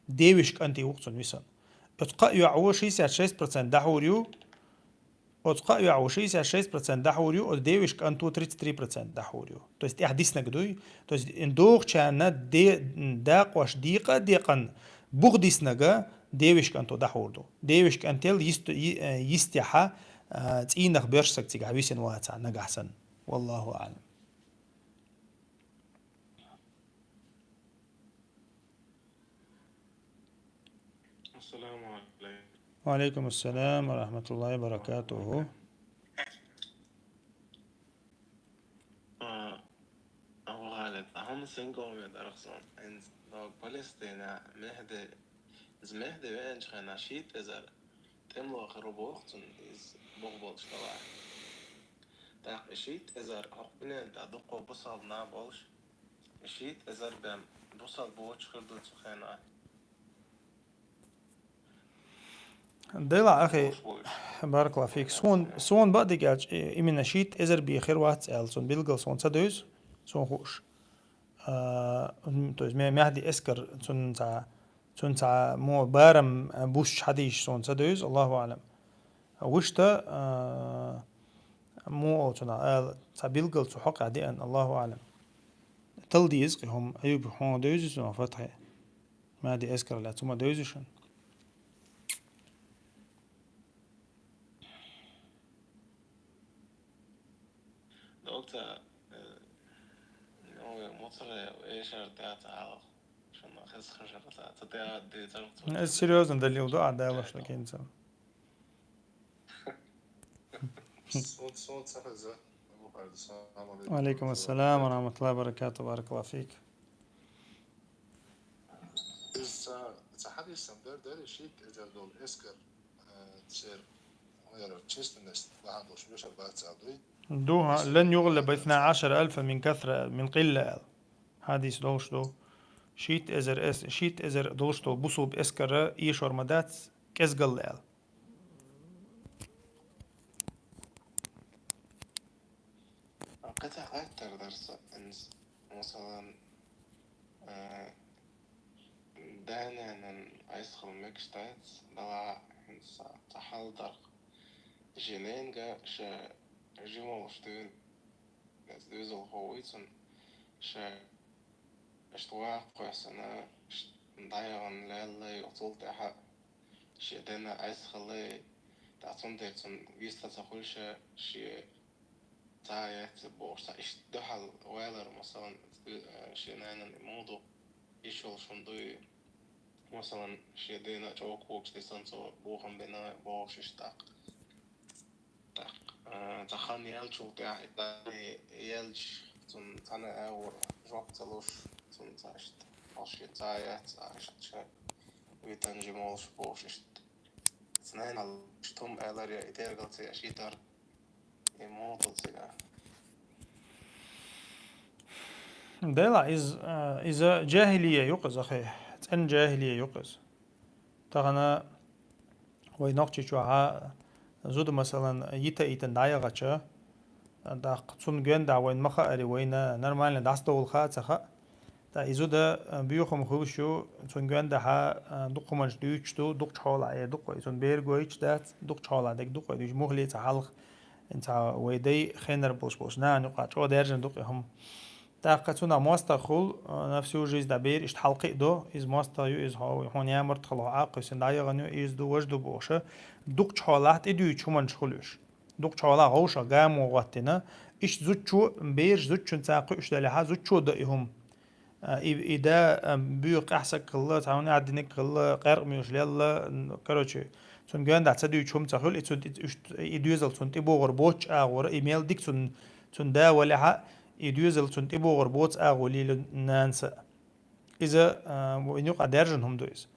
девеши кӀантий ву-кх цунна висина. Оцу кхаа йоӀ ву шестьдесят шесть процент дӀахьур ю, оцу кхаа йоӀ ву шестьдесят шесть процент дӀахьур ю, оцу девеши кӀант ву тридцать три процент дӀахьур ю. То есть тӀехь диснарг дуй. То есть ин дохучарна де-, дакъош декъа а декъна, бух диснарг девеши кӀанто дӀахьур ду. Девеши кӀантел йист-, йи-, э, йистехьа, а, цӀийнах боьрша стаг цигахь висина вацахь нагахь санна. Валлаху аӀлам. Ассаламу алейкум. Ва алейкум ассалам ва рахматуллахи ва баракатуху. А, Абу Халид, ахьа ма синкъо ме дарах сон. Ин дог Палестина, Мехди, из Мехди веанчу хенахь шийтта эзар тӀемло хир ву боху цунна, иза бух болчу талахь. ТӀаккха и шийтта эзар хӀокху дуьнен тӀехь дуккха бусалба нах болуш, и шийтта эзар бен бусалба боцуш хир ду цу хенахь. Делахь, ахи, баракаллаху фик. Суна, суна бакъдерг аьлча, и-, именно шийтта эзар бен хир вац аьлла, цунна билггал суна ца девза, суна хууш. А, м, то есть, ме-, Мехди эскар цунна цхьа, цунна цхьа мо барам, а, буьсуш хьадисаш суна ца девза, Аллаху аӀлам. Вуьшта, а, мо олу цунах ала, цхьа билггал цу хьокъехь деана, Аллаху аӀлам. Тала деза кхин хӀума, Аюб, хьуна девза суна фатхье. Мехди эскар лаьцна ма девза шуна. Доктор, э, ну, муцара эшар тӀе ца хьалха. Шуна хеза хажар ца, ца тӀе а де царх цо. Иза серьёзно далил ду, а, далаш лакинца. Суд, суд ца хеза. Ва алейкум ассалам ва рахматуллахи ва баракатух, баракаллаху фик. Иза ца, ца хьадис сан дер, дер шийтта эзар долу эскар, э, цер, хӀун яра, численность бахьана долуш вешар бац аьлла дуй? Ду, хьа, лан югӀлаба исна Ӏашара алфа мин касра, мин къилла аьлла. Хьадис долуш ду. Шийтта эзар эс-, шийтта эзар долуш долу бусулба эскара эшор ма дац, кӀезгалла аьлла. Кхин цхьа хаттар дара сан, масалан, э, да-нанан айса хила мегаш дац, дала хӀинца ца, ца хьалдарх. Шен ненга ша жималуш дуьйна, иза доьзалхо вуй цунна, ша иштта ваха кхоьссина, иштта дӀаяхана лаьллай, оцул тӀаьхьа шен дена айса хилай, тӀаккха цундела цунна вист ца хуьлуш, шен цхьа а яц бохуш, цхьа иштта дуьхьал валар, масалан, э, шен нанан и муха ду, йиш йолуш хӀума дуй, Масалан, шен дена чӀогӀа кхочуш дисанна цо бохам бина бохуш иштта тӀаккха. ТӀаккха, а, цхьа хан яьлчул тӀаьхьа и яьлча, цунна цхьана агӀор жоп ца луш, цунна цхьа иштта, хьо шен цхьа яц, цхьа иштта ша витан жимолуш бохуш иштта. Цу нана иштта хӀума аьлар я и тергал ца еш йитар, и муха ду цигахь? Дела, из, а, иза жахилия ю-кх иза хе, цӀена жахилия ю-кх иза. Тахана вай Нохчийчохьа зуда, масалан, йита а йитина дӀаяхача, тӀаккха цунна гоьнда вайна ма хаари, вайна нормально дӀасадовла хаа а ца хаьа. ТӀаккха и зуда, а, боьхам хуьлуш ю, цунна гоьндахьа, а, дукха хӀуманаш дуьйцуш ду, дукхачу хьолахь э ду-кх вай, цунна бер гойтуш дац, дукхачу хьолахь дерг ду-кх вай, дуьйцуш муххале а ца хьалха, цхьа вай дай хенара болуш болуш, нана юкъахь чӀогӀа даьржина ду-кх и хӀума. ТӀаккха цунах мостагӀа хуьлу, а, на всю жизнь дӀа бер иштта хьалкхиа ду, иза мостагӀа ю, иза хьо, хьуна ямарта хала хьо Ӏакхуьйсина дӀаяхана ю, иза ду, важа ду бохуш, дукхачу хьолахь тӀедуьйцуш хӀуманаш хуьлу уьш. Дукхачу хьолахь вовшах гамо гӀоттина, иштта зудчо, бераш зудчуьнца кхуьуш делахьа, зудчо до и хӀума. А, и, и да, а, буьйха къаьхьа саг хилла, цхьа хӀума аьддинарг хилла, къаьркъа муьйш лелла, н-, короче, цунна гоьнда ца дуьйцуш хӀума ца хуьлу, и цунна тӀе, уьш-, и доьзал цунна тӀебогӀур боцучу агӀора, и мел дика цунна, цунна да валехьа, и доьзал цунна тӀебогӀур боцу агӀо лело нанас а. Иза, а, вайна юкъахь даьржина хӀума ду иза.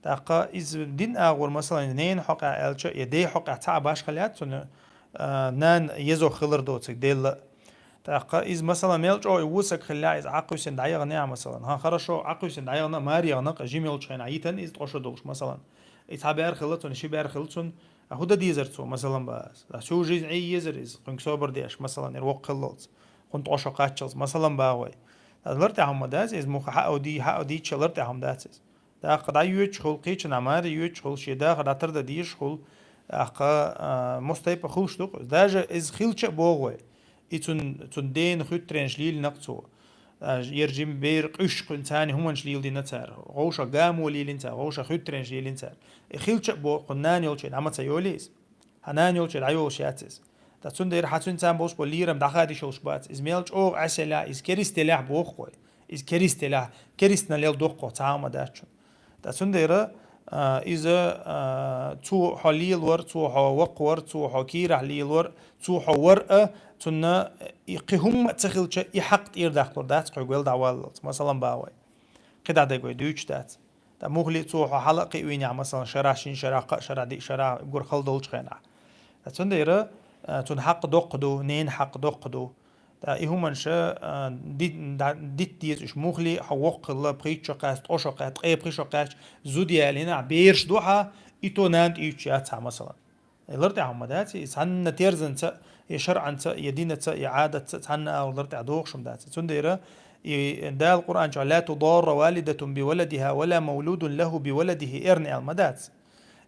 ТӀаккха иза дин агӀор, масалан, ненан хьокъехь аьлча, я ден хьокъехь цхьа а башхалла яц цунна, а, нана езо хилар доцург делла а. ТӀаккха иза, масалан, мел чӀогӀа и вон саг хиллехь, иза Ӏакхуьйсина дӀаяханехь, масалан. ХӀан, хорошо, Ӏакхуьйсина дӀаяхана, мара яхана, жима йолчу хенахь йитина иза тӀо шо долуш, масалан. И цхьа бер хилла цунна, ши бер хилла цунна, а хӀун дан дезара цо, масалан, баха ас? Всю жизнь Ӏе езара иза, кхуьнга собар деш, масалан, яра воккха хиллалц, кхунна тӀо шо кхаччалц, масалан, баха вай. Аса лар тӀехь хӀума дац иза, муха хьа а дий, хьа а дийча лар тӀехь хӀума дац иза. ТӀаккха дӀайоьдуш хуьлу, кхечанхьа маре йоьдуш хуьлу, шен дахар дӀатардан дезаш хуьлу, тӀаккха, а, мостайпа хуьлуш ду-кх. Даже иза хилча а боху вай, и цун, цун дена хуьттаренаш лелийнарг цо. А, яра жима бер къуьйсуш кхуьнан царна хӀуманаш леладина цара. Вовшах гамо лелийна цара, вовшах хуьттаренаш лелийна цара. И хилча а боху, кхуьнан нана йолчу дӀа ма ца йолий иза. Хьан нана йолчу дӀайолуш яц иза. Ткъа цундела хьан цуьнан царна болуш болу лерам дӀахадийш йолуш бац. Иза мел чӀогӀа Ӏесалехь, иза керист елехь боху вай. Иза керист елехь, керистна лел доккхо цхьа хӀума дац чунна. Ткъа цундела, а, иза, а, цо хьо лелор, цо хьо ваккхавар, цо хьо кийрахь лелор, цо хьо вар а, цунна и кхин хӀумма а ца хилча, и хьакъ тӀера даккхалур дац, кхуьнга вел дӀаваллалц. Масалан, баха вай. КхидӀа дерг вай дуьйцуш дац. Ткъа муххале а цо хьо хьала а кхиавинехь, масалан, шарахь шина шарахь, кхаа шарахь, диъ шарахь, гур хала долчу хенахь. Ткъа цундела, а, цунна хьакъ доккха ду, ненан хьакъ доккха ду. Ткъа и хӀуманаш, а, ди-, да-, дита деза уьш муххале а, хьо воккха хилла, пхийтта шо кхаьчча, ткъо шо кхаьчча, ткъе пхи шо кхаьчча, зуда ялийнехь, бераш ду хьан, и то нана тӀе юьйцуш яц хьан, масалан. Лар тӀехь хӀума дац, и цхьанна терзанца, я шарӀанца, я динаца, я Ӏадатца, цхьанна агӀор лар тӀехь дохуш хӀума дац. Цундела и Дала Къуръан чохь: «Ла тударра валидатун би валадиха ва ла мавлудун лаху би валадихи», эрна аьлла ма дац.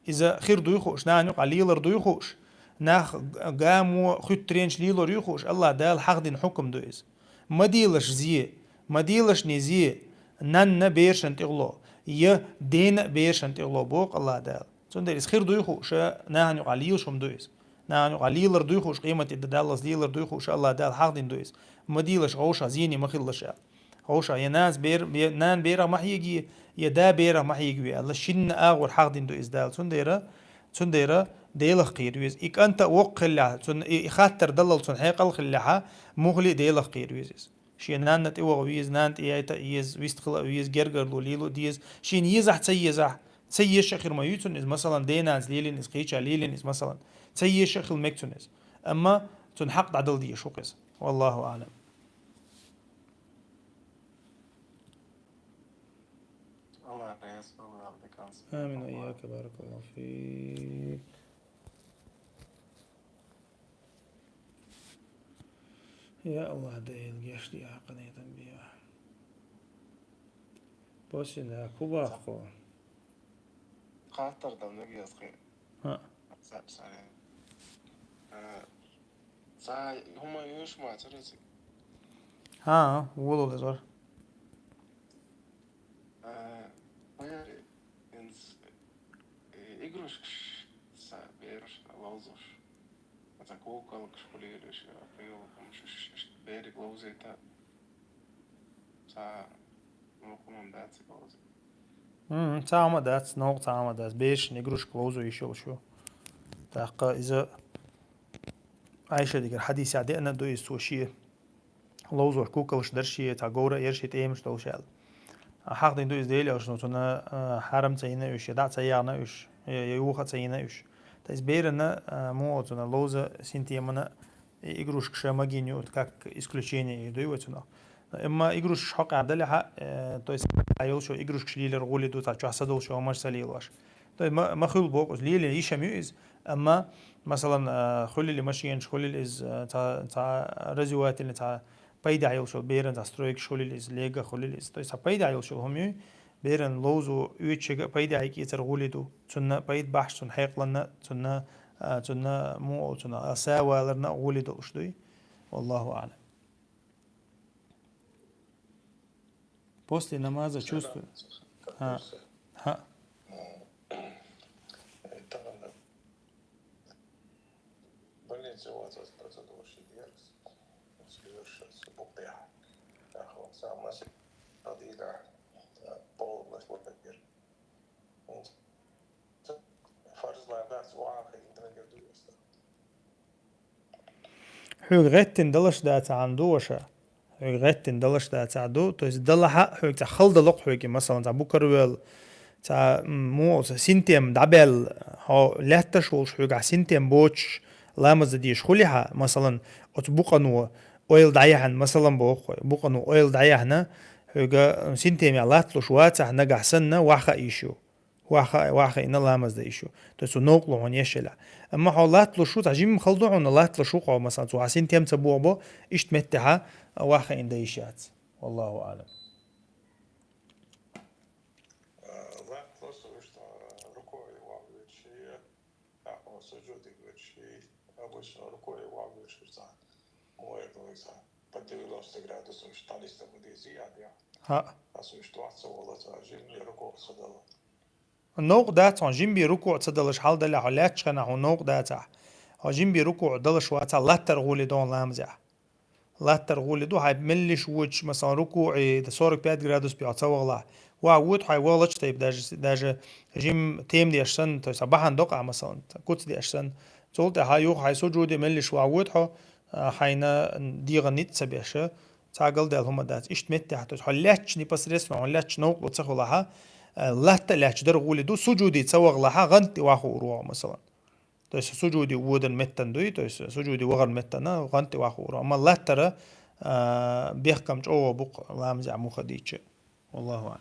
Иза хир дуй хууш, нахана юкъахь лелар дуй хууш, нах г-, гамо, хуьттаренаш лелор юй хууш, АллахӀ Дала хьахдина хьукам ду иза. Ма делаш зе, ма делаш ни зе, нанна берашна тӀехула, я дена а берашна тӀехула, боху АллахӀ Дала. Цундела иза хир дуй хууш, нахана юкъахь лелаш хӀума ду иза. Нахана юкъахь лелар дуй хууш, къематде даллалц лелар дуй хууш, АллахӀ Дала хьахдина ду иза. Ма делаш вовшах зене ма хилалаш аьлла. Вовшах я нанас бер-, я нана берах ма хьеге, я да берах ма хьеге ве аьлла, шинна агӀор хьахдина ду иза Дала. Цундела, цундела Делах кхийр веза. И кӀанта а воккха хиллехь, цунна и, и хаттар даллал цунна хьекъал хиллехьа, муххале а Делах кхийр веза иза. Шен нанна тӀе ваха веза, нана тӀе яйта а еза, вистхила а веза, гергарло лело а деза. Шена езахь, ца езахь, ца езаш а хир ма ю цунна иза, масалан, денанца лелийна иза, кхеча лелийна иза, масалан. Ца езаш а хила мега цунна иза. Амма цунна хьакъ дӀадала дезаш ву-кх иза. Валлаху аӀлам. АллахӀ раьза хуьлда, Абдикан. Амин, ва ийяка, баракаллаху фик. Я АллахӀ, Дела, гечде, къинхетам бе. После, да, кху боху. Хаттар дала мегаш хир. ХӀаъ. Са-, сари. Э, цхьа хӀума йолуш ма ца реци? ХӀаъ, волалур вара. Э, ма яри, инс-, э, игрушкаш са бераш ловзуш. Ца кукалкаш хулийлаш, хӀума шу-, шу-, шу-, бериг ловзийта. Ца мукъаман дац и ловзийта. М, цхьа хӀама дац, новкъа цхьа хӀама дац. Берашна игрушка ловзо йиш йолаш ю. ТӀаккха иза Ӏайшадигара хьадисехь деана ду иза цо шен. Ловзош кукалаш дар шен, цхьа говра а яр шен тӀемаш долаш аьлла. А хьахдина ду иза Дела аьлча, цунна, а, хьарам ца йина уьш, я дӀа ца яхна уьш, я, я юха ца йина уьш. Та иза берана, а, муо цунна ловза синтемана и игрушкаш магийна ю, как исключение ир дуй вай цунах. Амма игрушкаш хьокъехь далехьа, э, то есть, а йолчо игрушкаш лелар гӀули ду, цхьа чохь са долчо хӀумаш ца лелош. То есть, ма, ма хуьлу боху иза, лелийна йиш ам ю иза. Амма, масалан, э, хуьлили машенаш, хуьлили иза, э, цхьа, цхьа развивательный, цхьа пайда йолчо беран, цхьа стройкаш хуьлили иза, лего хуьлили иза. То есть, цхьа пайда йолчо хӀума ю, беран ловзо оьцуш а пайда хьекъецар гӀули ду. Цунна пайда бахьаш, цунна хьекъаланна, цунна, а, цунна муо, цунна а са валарна а гӀули долуш дуй. Валлаху аълам. После намаза чувствую. Ха. Ха. Больница у вас процедура шидерс. Скажешь, что буквально. Ах, он сам нас подвигает. Полностью. Хьоьга гӀеттина далаш дацахьана ду, ваша. Хьоьга гӀеттина далаш дацахь ду. То есть далахьа хьоьга цхьа хала далокх хьоьга, масалан, цхьа букарвел, цхьа, м, муо, цхьа синтем дӀабаьлла, хьо лаьтташ волуш хьоьгахь синтем боцуш ламаз дан дезаш хулихьа, масалан, оцу букъано ойла дӀаяхьна, масалан, боху хьо, букъано ойла дӀаяхьна, хьоьга синтемехь латталуш вацахь, нагахь санна, ваха йиш ю. Ваха, ваха йина ламаз дан йиш ю. То есть цу новкъало хьуна еш елахь. Амма хьо латталуш ву, цхьа жимма хала ду хьуна латталуш ву хьо, масалан, цу хьан синтем ца боху бо, иштта меттехьа ваха йина дан йиш яц. Валлаху аълам. Латталуш ву, что рукой вагӀуьйтуш, тӀаккха сужуде вуьйтуш, обычно рукой вагӀуьйтуш, цхьа, моет, цхьа, по девяносто градусов, что ли, там, где зияд, я. ХӀаъ. Ас вуьш вац ца волу, цхьа, жимма рукой ца дала. Новкъа дац хьуна, жимма рукуӀ ца далаш хьал далахь, хьо лаьтташ хенахь хьуна новкъа дацахь. Хьо жимма рукуӀ далаш вацахь, латтара гӀули ду хьуна ламазехь. Латтара гӀули ду, хьайн меллиш вуьйтуш, масалан, рукуӀе, да, сорок пять градус пехьа ца вагӀалахь. Ваха вуьйту хьайн вахалачу тайпа, даже, даже жимма тема деш санна, то есть бахьана докъахь, масалан, куц деш санна. Цул тӀаьхьа юха хьайн сужуде меллиш ваха вуьйту хьо, а, хьайна дегӀан ницкъ ца беш, цхьа галдаьлла хӀума дац. Иштта меттехь, то есть хьо лаьтташ непосредственно, хьо лаьтташ новкъало ца хуьлахьа, э, латта а лаьтташ дара гӀули ду, сужуде ца вагӀалахьа, гӀант тӀе ваха вур ву хьо, масалан. То есть сужуде водан меттана дуй, то есть сужуде вахаран меттана гӀант тӀе ваха вур ву. Амма латтара, э, бехкам чӀогӀа бу-кх ламазехь муха дийча. Валлаху аълам.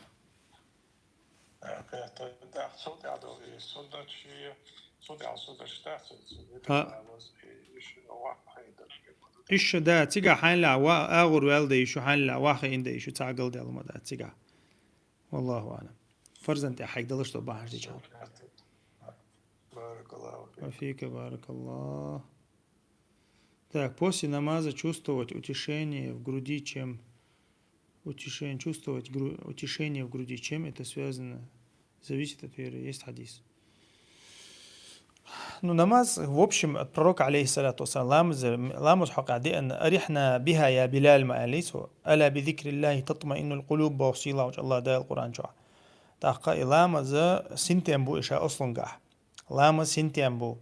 Иша, да, цигахь хьайна лаьа ва-, агӀор ваьлла дан йиш ю, хьайна лаьа ваха йина дан йиш ю, цхьа галдаьлла хӀума дац цигахь. Валлаху аълам. Фарзана тӀехь хьайга далаш долу бахьанаш дийцича. Баракаллаху фик. Ва фика баракаллах. Так, после намаза чувствовать утешение в груди, чем утешение, чувствовать гру-, утешение в груди, чем это связано? Зависит от веры. Есть хьадис. Ну, намаз, в общем, от пророка, алейхиссалату вассалам, ламаз, ламаз хьокъехь деана, «Арихьна биха, я Билал», ма аьллий цо. «Ала би зикриллахи татмаиннуль кулуб», боху сийлахьчу Аллах Дала Къуръан чохь. ТӀаккха и ламаз синтем бу иша ослунгахь. Ламаз синтем бу.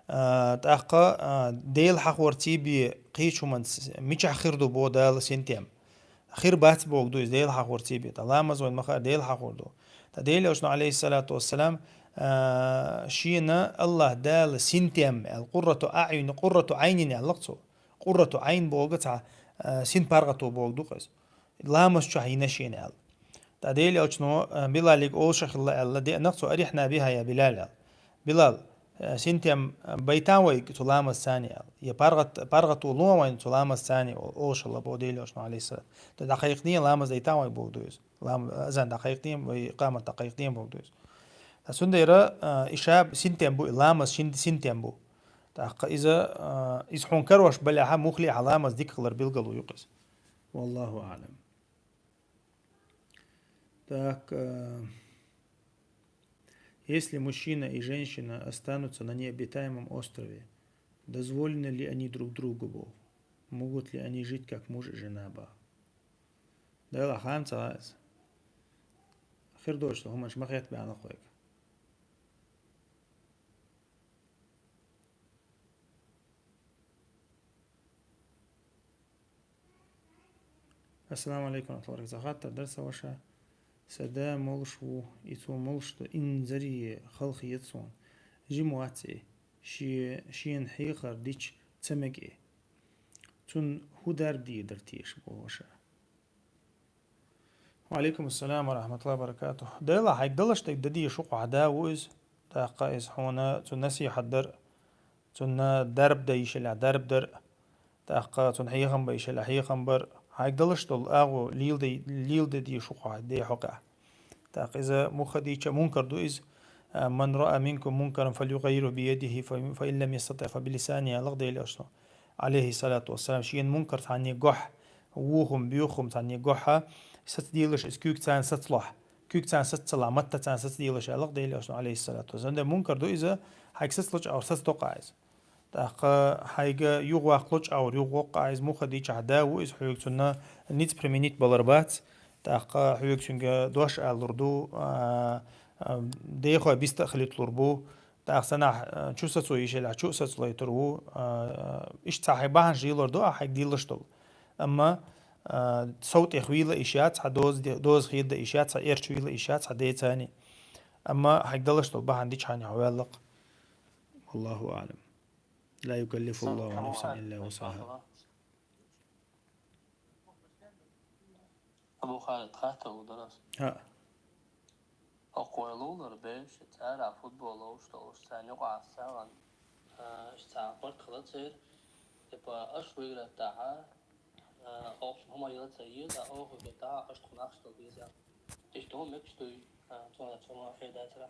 А, тӀаккха, а, Дела хьахорций бе кхечу хӀуманца мичахь хир ду бо Дала синтем? Хир бац боху ду иза, Дела хьахорций бе. Ткъа ламаз вайн ма хаара Дела хьахор ду. Ткъа Дела Элчано, алейхиссалату вассалам, а, шена Аллах Дала синтем аьлла, къуррату аъюн, къуррату Ӏайнин аьлла-кх цо. Къуррату Ӏайн боху цхьа, а, син паргӀато боху ду-кх иза. Ламаз чохь йина шена аьлла. Ткъа Дела Элчано, а, Билалига олуш а хилла аьлла, деана-кх цо, «Арихьна биха, я Билал», аьлла. Билал, а, синтем, а, байтан вайга цу ламаз цани аьлла. Я паргӀат-, паргӀато луан вайна цу ламаз цани, о-, олуш хилла бо Дела Элчано, алейхиссалам. Ткъа дӀакхайкхине ламаз дайтан вайга боху ду иза. Лам-, азан дӀакхайкхине, вай икъамат дӀакхайкхине боху ду иза. Ткъа цундела, а, иша синтем бу, и ламаз шин-, синтем бу. ТӀаккха иза, а, иза хьуна карош балехьа, мухлехьа ламаз дика хилар билгало ю-кх иза. Валлаху аълам. Так, э, если мужчина и женщина останутся на необитаемом острове, дозволено ли они друг другу бо? Могут ли они жить как муж и жена ба? Дала хам ца ваьз. хир доцуш долу хӀуманаш ма хетта баьхна-кх вайга. Ассаламу алейкум ва рахматуллахи ва баракатух. Хаттар дара сан, ваша. Сан да молуш ву, и цо молуш ду, инзаре халахета суна. Жима вац и, ше-, шена хьехар дича ца мега и. Цунна хӀун дарба дийр дара теша, боху ваша. Ва алейкум ассалам ва рахматуллахи ва баракатух. Дела, хьайга далаш дерг дан дезаш ву-кх хьан да, ву иза. ТӀаккха иза хьуна цунна насихьат дар, цунна дарба дан йиш елахь, дарба дар. ТӀаккха цунна хьехам бан йиш елахь, хьехам бар. Хьайга далаш долу агӀо леладе-, леладан дезаш ву-кх хьан ден хьокъехь. ТӀаккха иза муха дийча мункар ду иза. А, «Ман раа минкум мункаран фалюгаййирху биядихи, фа, фа ин лам ястатиъ фа билисанихи», аьлла-кх Делан Элчано, алейхиссалату вассалам. Шена мункар цхьанне гохь, вухум, боьхум цхьанне гохьа, саца делаш иза куьйга царна сацалахь. Куьйга царна саца ца лахь, матта царна саца делаш, аьлла-кх Делан Элчано, алейхиссалату вассалам. Де мункар ду иза, хьайга сацалучу агӀор сацадоккху иза. ТӀаккха хьайга юхаваккхалучу агӀор юхавоккху иза, муха дийча хьан да ву иза, хьоьга цунна ницкъ применить балар бац. ТӀаккха хьоьга цуьнга дош алалур ду, а, а, дехой биста а хилитлур бу. ТӀаккха санахь, а, чу сацо йиш елахь, чу а сацалуьйтур ву. А, иштта цхьа хьайн бахьанаш лелор ду ахь хьайга диллаш долу. Амма, а, сов тӀехвийла йиш яц, хьан доза де-, доза хеда йиш яц, хьан эрч вийла йиш яц хьан ден царна. Амма хьайга далаш долу бахьана дича хьан хьо ваьлла-кх. Валлаху аълам. Ла юкаллифуллаху нафсан илла вусаха. Абу Халид, хаттар лур дара ас. ХӀаъ. ХӀокху вай лулара бераш цӀарахь футбол ловш долуш, царна юкъахь сагӀан, а, иштта цхьа парк хила церан, типа, аш выиграть дахьа, а, оха хӀума яла ца еза, оха выиграть дахьа, аш тхуна ахча дала деза. Иштта хӀума мегаш дуй, а, цунах цунах хьедацара?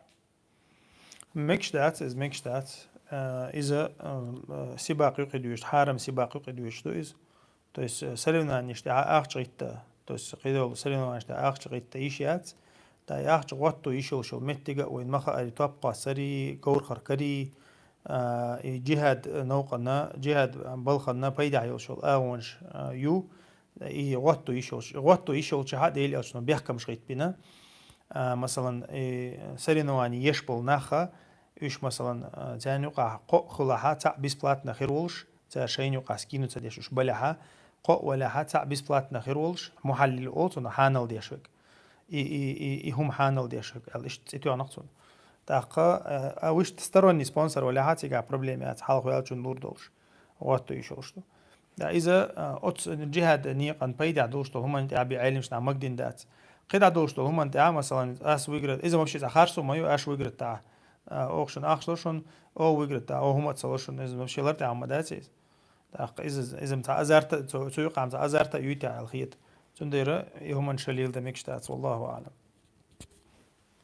Мегаш дац иза, мегаш дац. А, иза, а, а, сибакъ юкъе доьшуш, хьарам сибакъ юкъе доьшуш ду иза. То есть, э, соревнованеш тӀехь ахча гӀитта, то есть, кхидолу соревнованеш тӀехь ахча гӀитта йиш яц. Ткъа и ахча гӀотто йиш йолуш йолу меттиг а вайна ма хаара, топкъост карий, говрхар карий, а, и джихад, э, новкъанна, джихад балханна пайдехь йолуш йолу агӀонаш, а, ю. И гӀотто йиш йолуш, гӀотто йиш йолчохь а Делан Элчано бехкамаш гӀиттабина. А, масалан, и соревновани еш болу нахха, уьш, масалан, а, царна юкъахь кхоъ хилахь, цхьаъ бесплатно хир волуш, цара шайна юкъахь скину ца деш уьш балехь, кхоъ валехь, цхьаъ бесплатно хир волуш, мухьаллил олу цунах, хьанал деш верг. И, и, и, и хӀума хьанал деш верг аьлла, иштта цӀе тоьхна-кх цунна. ТӀаккха, а, а, вуьшта сторонний спонсор валехь, цигахь проблема яц, хьалха ваьллачунна лур долуш, гӀотто йиш йолуш ду. Да, иза, а, оцу джихад некъан пайдехь долуш долу хӀуманна тӀехь бен Ӏеламнаха магадина дац. КхидӀа долуш долу хӀуманна тӀехь, масалан, ас выиграть, иза вообще цхьа харцо ма ю, аш выиграть тӀехь. А, оха шуна ахча ло шуна, оха выиграть тӀехь, оха хӀума а ца ло шуна, иза вообще лартӀехь хӀума дац иза. ТӀаккха иза, иза цхьа азарта, цу, цу юкъахь цхьа азарта а юй-те аьлла хета. Цундела и хӀуманаш леладан мегаш дац, валлаху аълам.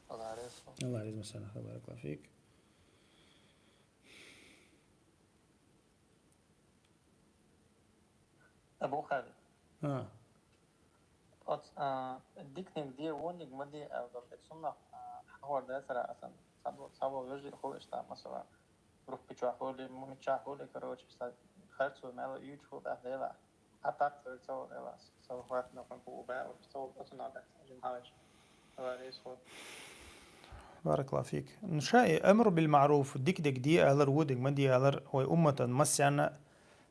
Аллах реза. Аллах реза, масана, баракаллаху фик. Абу Халид. А. Оц, а, диканиг де, вониг ма де аьлла долу, цунах, а, хьахор дацара асан. Цхьабо, цхьабо вежарий хуьлу иштта, масала, группа чохь хуьлу, муьлхха чохь хуьлу, короче, иштта харцо мел юьйцуш хуьлу тӀаккха Делахь. А так, цо, цо, Делахь, цо хӀоттина кхин кху баьлла, цо оцунах дац, жимхьа ваьш. Баракаллаху фик. Ну, ша и амру бил маъруф, дика дерг де алар, вон дерг ма де алар, вай умматан массарна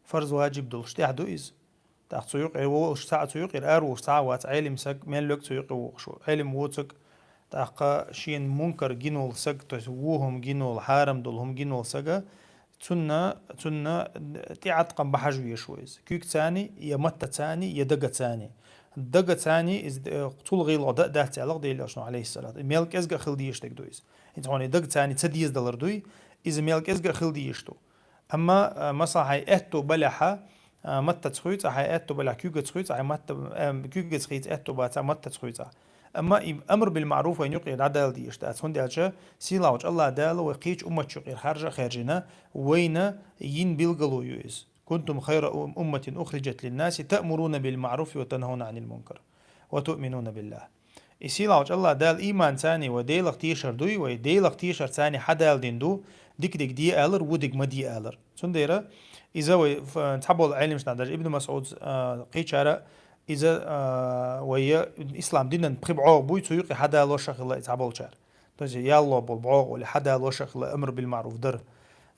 фарз, ваджиб долуш тӀехь ду иза. ТӀаккха цу юкъера волуш цхьаъ, цу юкъера ара волуш цхьаъ вац, Ӏелим саг, мел верг цу юкъе вогӀуш ву. Ӏелим воцург, тӀаккха шена мункар гина волу саг, то есть вон хӀума гина волу, хьарам долу хӀума гина волу сага, цунна, цунна тӀеӀаткъам бан хьажа везаш ву иза. Куьйгацани, я маттацани, я дагацани. Дагацани иза, э, цул гӀийла дан а дац аьлла-кх Делан Элчано, алейхиссалат. Мел кӀезга а хила дезаш дерг ду иза. ХӀинца хьуна и дагацани ца дезадалар дуй, иза мел кӀезга а хила дезаш ду. Амма, а, масала, хьайн аьтто балехьа, а, маттаца хуьйцу, хьайн аьтто балехьа куьйгаца хуьйцу, хьайн матта, а, куьйгаца хийца аьтто бацахь, маттаца хуьйцу. Амма и амр бил маъруф вайн юкъера дӀадала дезаш дац, хӀунда аьлча сийлахьчу Аллах Дала вай кхечу умматчу юкъера харжа а хаьржина, вайна йина билгало ю иза. «Кунтум хайра ум-, умматин ухриджат линнаси, таъмуруна бил маъруфи ва танхауна анил мункар, ва туъминуна биллах». И сийлахьчу Аллах Дала ийманцани вай Делах тешар дуй, вай Делах тешарцани хьадала дина ду, дика дерг де алар, вон дерг ма де алар. Цундела иза вай ф-, цхьаболу Ӏелимаш нах, даже Ибн МасӀуд, а, кхечара, Иза, а, вай ислам динан пхи бӀогӀ буй, цу юкъе хьадалош а хилла и цхьаболчар. То есть, ялло бол бӀогӀ оли хьадалош а хилла амр бил маъруф дар.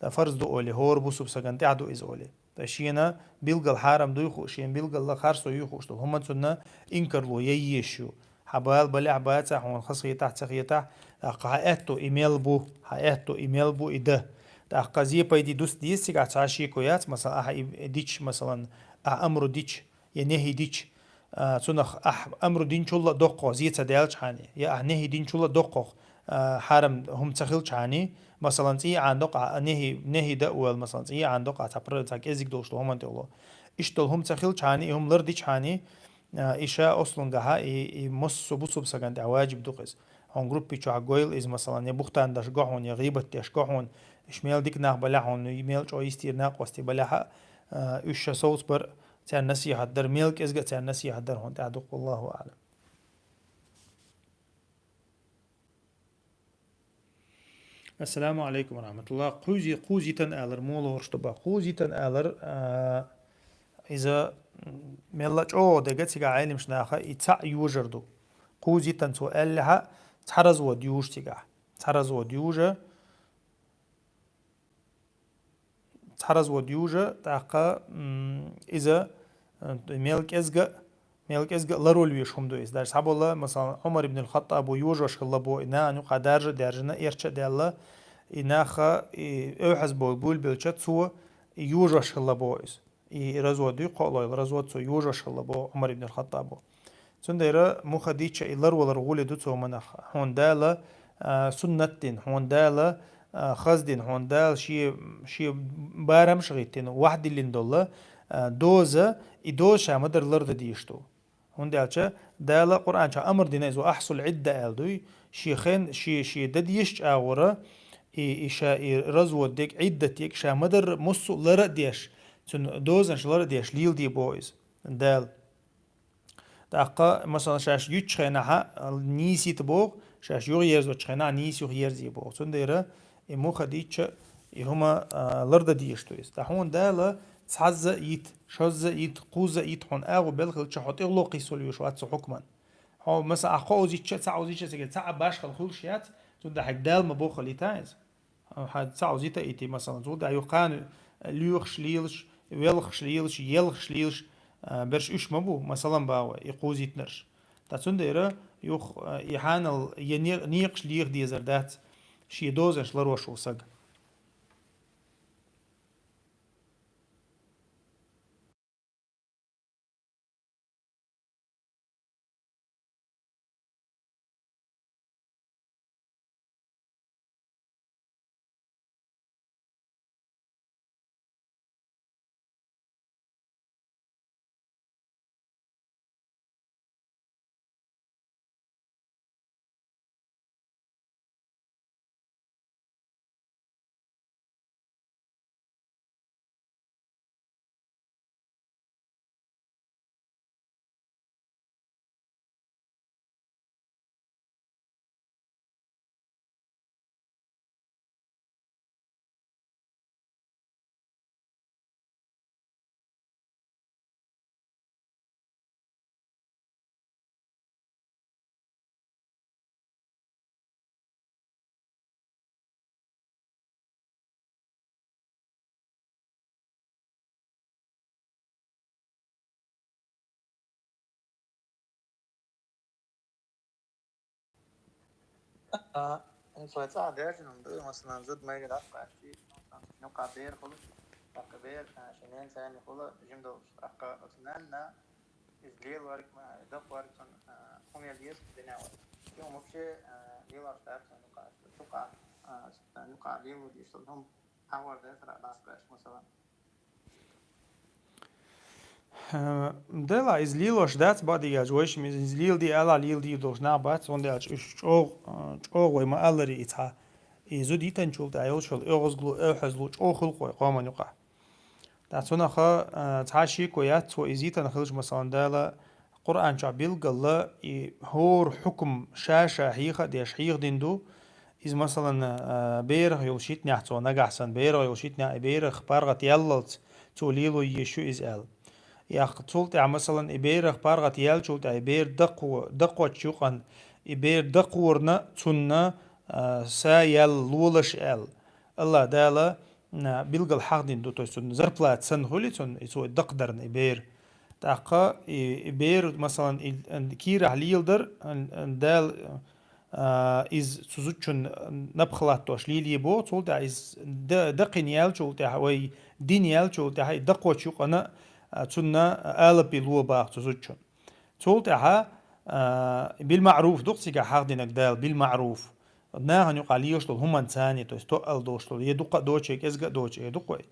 Да фарз ду оли, хӀора бусулба саган тӀехь ду иза оли. Да шена билггал хьарам дуй хууш, шена билггал харцо юй хууш долу хӀума цунна инкарло яй еш ю. Хьан бала балехь, баца хьуна, хазахетахь, ца хетахь, тӀаккха хьан аьтто и мел бу, хьан аьтто и мел бу и да. ТӀаккха зе пайди дуста деза цигахь цхьа шеко яц, масалан, ахьа и дича, масалан, ахьа амру дича, я нехӀи дича, а, цунах ахь амру динчулла доккхох зе ца даьлчхьани, я ахь нехӀи динчулла доккхох, а, хьарам хӀума ца хилчхьани, масалан, цӀий Ӏан доккху ахь нехӀи, нехӀи да а ваьлла, масалан, цӀий Ӏан доккху ахь цхьа пр-, цхьа кӀезиг долуш долу хӀуманна тӀехула. Иштта долу хӀума ца хилчхьани, и хӀума лар дичхьани, а, и ша ослунгахьа, и, и массо а бусулба сагана тӀехь ваджиб ду иза. Хьуна группи чохь гойла иза, масалан, я бухтан даш го хьуна, я гӀийбат деш го хьуна, иш мел дика нах балехь хьуна, и мел чӀогӀа йистера накъостий балехьа, а, уьш ша совцабар, царна насихьат дар, мел кӀезга а царна насихьат дар хьуна тӀехь дукха, валлаху аӀлам. Ассаламу алейкум ва рахматуллах. Кхузи-, кхузитан алар, мула ворш ду бах. Кхузитан алар, а, иза, м, мелла чӀогӀа дега цига Ӏелимаш наха и цхьаъ йожар ду. Кхузитан цо аьллехьа, цхьа развод южа цигахь. Цхьа развод южа, цхьа развод южа, тӀаккха, м, иза, э, мел кӀезга, мел кӀезга а ларвала веш хӀума ду иза. Даже цхьаболла, масалан, Ӏумар ибн аль-Хаттабо йожош хилла бо, и нахана юкъа даржа а даьржина, эрча а даьлла, и наха, и эвхьазбо буьйлабелча, цо и йожош хилла бо иза. И развод дуй кхоалойла, развод цо йожош хилла бо Ӏумар ибн аль-Хаттабо. Цундела муха дийча и ларвалар гӀоле ду цо манах. Хьуна Дала, а, суннат дина, хьуна Дала, а, хаз дина, хьуна Дала шен, шен барамаш а гӀиттина, вахь диллина долла, а, доза, и доза ша ма-дарра ларда дезаш ду. ХӀунда аьлча Дала Къуръан чохь амар дина иза, «Ахьсул Ӏидда» аьлла дуй, шен хен, шен, шен дан дезачу агӀора, и, и ша, и развод дерг, Ӏиддат дерг ша ма-дарра массо а лар а деш, цуьнан дозанаш лар а деш, леладе боху иза Дала. ТӀаккха, масалан, шаьш юьтучу хенахьа нийсийта боху, шаьш юхаерзочу хенахь нийса юхаерзае боху. Цундела и муха дийча, и хӀума, а, лардан дезаш ду иза. Ткъа хьуна Дала цхьазза а йита, шозза а йита, кхузза а йита хьуна агӀо белла хилча, хьо тӀехула кхийсо лоьш вац цу хьукман. Хьо, масалан, ахь кхоузза йитча, цхьаъузза йитча, цига цхьаъ башхалла хуьлуш яц, цундела хьайга Дала ма боххалийта иза. Хьан цхьаъузза йита а йитий, масалан, цул тӀаьхьа юха кхана лоьхуш лелаш, велхаш лелаш, елхаш лелаш, а, берш уьш ма бу, масалан, боху вай, и кхузза йитинарш. Ткъа цундела юха, а, и хьанал я не-, некъаш леха дезар дац, шен дозанаш ларош волу саг. А, хӀинца вай цӀа даьржина ду, масалан, зуда майра дӀакхаьччи, юкъа бер хуьлу, тӀаккха бер, а, шен ненан царна хуьлу, жима долуш, тӀаккха оцу нанна иза лелорг, а, дакъорг цунна, а, хӀун мел деза, дина вай. Шен вообще, а, лелош дац цунна юкъа, юкъа, а, юкъа лело деза, цунна хӀума хьагӀор дацара дӀасакхаьччи, масалан. Э, дела, иза лелош дац, бакъдерг аьлча, вайшимма иза леладе ала, леладийр долуш нах бац, хӀунда аьлча уьш чӀогӀа, э, чӀогӀа вай ма-аллара и цхьа. И зуда йитанчул тӀаьхьа йолуш йолу оьгӀазло, эвхьазло чӀогӀа хуьлу кху вай къоман юкъахь. Ткъа цунах, э, цхьа шеко яц, цо иза йитина хилча, масалан, Дала Къуръан чохь билггала и хӀора хьукм ша-ша хьеха а деш, хьехадина ду, иза, масалан, а, берах йолуш йитинехь цо, нагахь санна берах йолуш йитинехь, и берах паргӀат яллалц цо лело езаш ю иза аьлла. Яккха цул тӀехьа, масалан, и берах паргӀат яьлчул тӀехьа, и бер дакхо-, дакхочу юкъан, и бер дакхорна цунна, а, са ял лолаш аьлла. Аллах Дала, а, билгал хьахдина ду, то есть цунна зарплата санна хуьли цунна, и цо дакхадарна и бер. ТӀаккха и, и бер, масалан, и, ан, кийрахь леладар, ан, ан, Дала, а, из цу зудчун напха латтош лелае боху, цул тӀехьа из да-, дакхина яьлчул тӀехьа, вай дина яьлчул тӀехьа, и дакхочу юкъана, а, цунна алапи ло баха цу зудчун. Цул тӀехьа, а, билмаъруф ду-кх цигахь хьахдинарг Дала, билмаъруф. Нахана юкъахь лелаш долу хӀуманца, то есть тоъал долуш долу, я дукха а доцу, я кӀезга а доцу, я дукха а.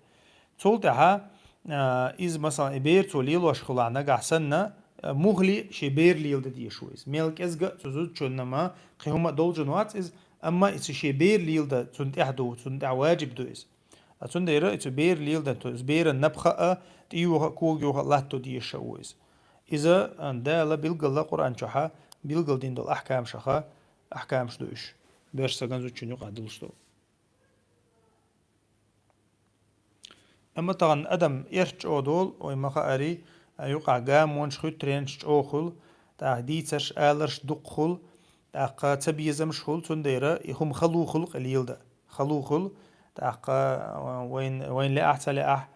Цул тӀехьа, а, иза, масалан, и бер цо лелош хилахь нагахь санна, а, муххале шен бер леладан дезаш ву иза. Мел кӀезга а цу зудчунна ма кхин хӀума а долчун вац иза, амма иза шен бер леладан цунна тӀехь ду, цунна тӀехь ваджиб ду иза. А цундела иза бер леладан, то есть беран напха а, тӀеюха а, когаюха а латто дезаш а ву иза. Иза, а, Дала билггала Къуръан чохьа билгалдина долу ахькамашха, ахькамаш ду уьш. Берш саган зудчун юкъахь долуш долу. Амма тахана адам эрча чӀогӀа долу, вай ма хаари, а, юкъахь гамонаш, хуьттаренаш чӀогӀа хуьлу, тӀаккха дийцарш, аларш дукха хуьлу, тӀаккха цабезамаш хуьлу, цундела и хӀума хала хуьлу кхин леладан. Хала хуьлу, тӀаккха, а, вайн, вайн лаахь а, ца лаахь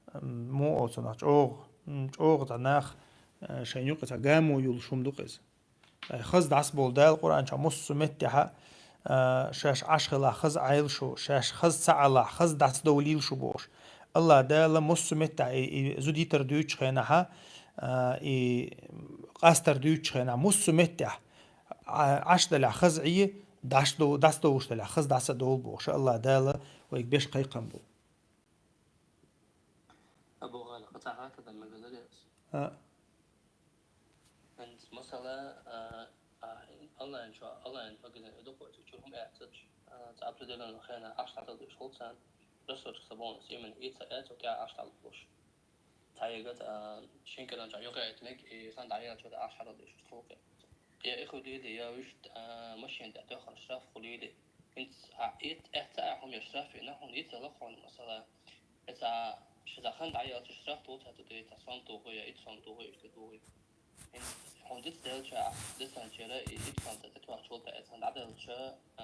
а, м, муха олу цунах, чӀогӀа, м, чӀогӀа цхьа нах, а, шайн юкъа цхьа гамо йолуш хӀума ду-кх иза. Ай, хаза дӀасабовла, Дала Къуръан чохь массо а меттехь, а, шаьш Ӏаш хилахь хаза Ӏайла шу, шаьш хаза ца Ӏалахь хаза дӀасадовлийла шу бохуш. Аллах Дала массо а меттехь и, и зуда йитар дуьйцучу хенахь, а, и къастар дуьйцучу хенахь, массо а меттехь, а, Ӏаш далахь хаза Ӏе, дӀаш дов-, дӀасадовлуш далахь хаза дӀасадовла бохуш. Аллах Дала вайга беш кхайкхам бу. Абу ГӀали, кхин цхьа хаттар дан мегар дара ас? А. ХӀинца масала, а, а, онлайн чу, онлайн магазин ду-кх вай, цу чуьра хӀума эцча, а, цхьа определённый хенахь ахча дӀадалуш хуьлу царна, рассрочка ца бохуш, именно и ца эцча, тӀаккха ахча дӀалуш. Цхьа егат, а, шин килон чохь юкъа эцниг, и сан дӀаяьлча ахча дӀадалуш хуьлу. Я и хуьлийла, я вуьшта, а, машина тӀе тоьхна штраф хуьлийла. ХӀинца, а, и, эцна а хӀума я штраф йина, хӀунда йицъелла хьуна масала. Иза, ши сан дӀаяьлча штраф тӀе ца ту де, цхьа сом туху я, итт сом туху, иштта туху. ХӀинца хьуна диц делча, дицанчера и итт сом цӀе тӀетоьхчул тӀе эцна дӀаделча, а,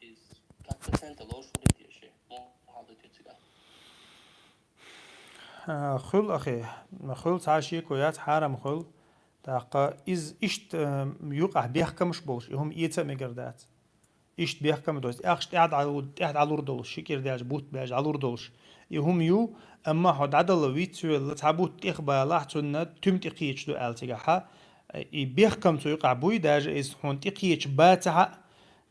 иза как процент лоруш хуьлий те ши? Муха хьал ду те цигахь? А, хуьлу, ахи, хуьлу, цхьа шеко яц, хьарам хуьлу. ТӀаккха иза иштта, а, юкъахь бехкамаш болуш, и хӀума эца а мегар дац. Иштта бехкам а доцу, ахча тӀаьхьа дӀалур, тӀаьхьа дӀалур долуш, ши кӀира даьлча бутт баьлча дӀалур долуш. И хӀума ю, амма хьо дӀадала виц велла, цхьа бутт тӀех балахь, цунна туьма тӀекхеча ду аьлла цигахьа. И бехкам цу юкъахь буй, даже иза хьуна тӀекхеча бацахьа,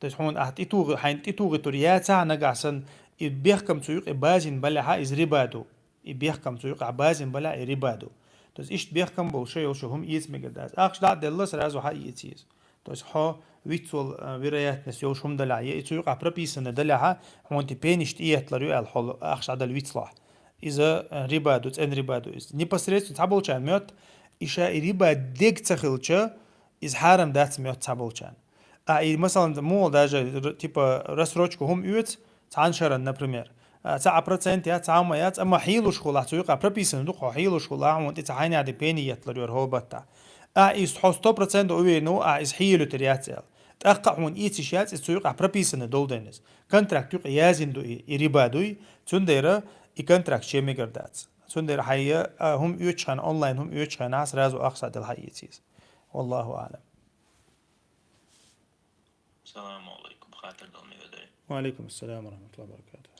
то есть хьуна ахь тӀетугӀи-, хьайна тӀетугӀуьйтур яцахьа нагахь санна, и бехкам цу юкъе базина балехьа, иза риба ду. И бехкам цу юкъахь базина балехь, и риба ду. То есть иштта бехкам болуш йолуш хӀума эца мегар дац. Ахча дӀа а делла, сразу хьаэца иза. То есть хьо вицвал, а, вероятность йолуш хӀума далахь, я и цу юкъахь прописанный далахьа, хьуна тӀе пенаш тӀеетталур ю аьлла хьо ахча дӀадала вицлахь. Иза, а, риба ду, цӀена риба ду иза. Непосредственно цхьаболчарна моьтту, и ша и риба дег ца хилча, иза хьарам дац моьтту цхьаболчарна. А и, масалан, муха даже, р-, типа, рассрочка хӀума оьцу, цхьана шаран, например. А, цхьа а процент яц, цхьа а хӀума яц, амма хьелуш хуьлахь, цу юкъахь прописанный ду-кх хьо, хьелуш хуьлахь, хьуна тӀе цхьа хьайнехь де пени етталур ю хӀара хӀобаттахь. А иза хьо сто процентов уверен ву, а иза хьелуьйтур яц аьлла. ТӀаккха а хьуна эца йиш яц, иза цу юкъахь прописанный долу дела иза. Контракт юкъа язйина ду и, и риба дуй, цундела и контракт чу ян мегар дац. Цундела хьайн, а, хӀума оьцучу хенахь, онлайн хӀума оьцучу хенахь, сразу ахча дӀадала хьаэца иза. Валлаху аӀлам. Салам алейкум, хаттар дала мегар дарий? Ва алейкум ассалам ва рахматуллахи ва баракатух.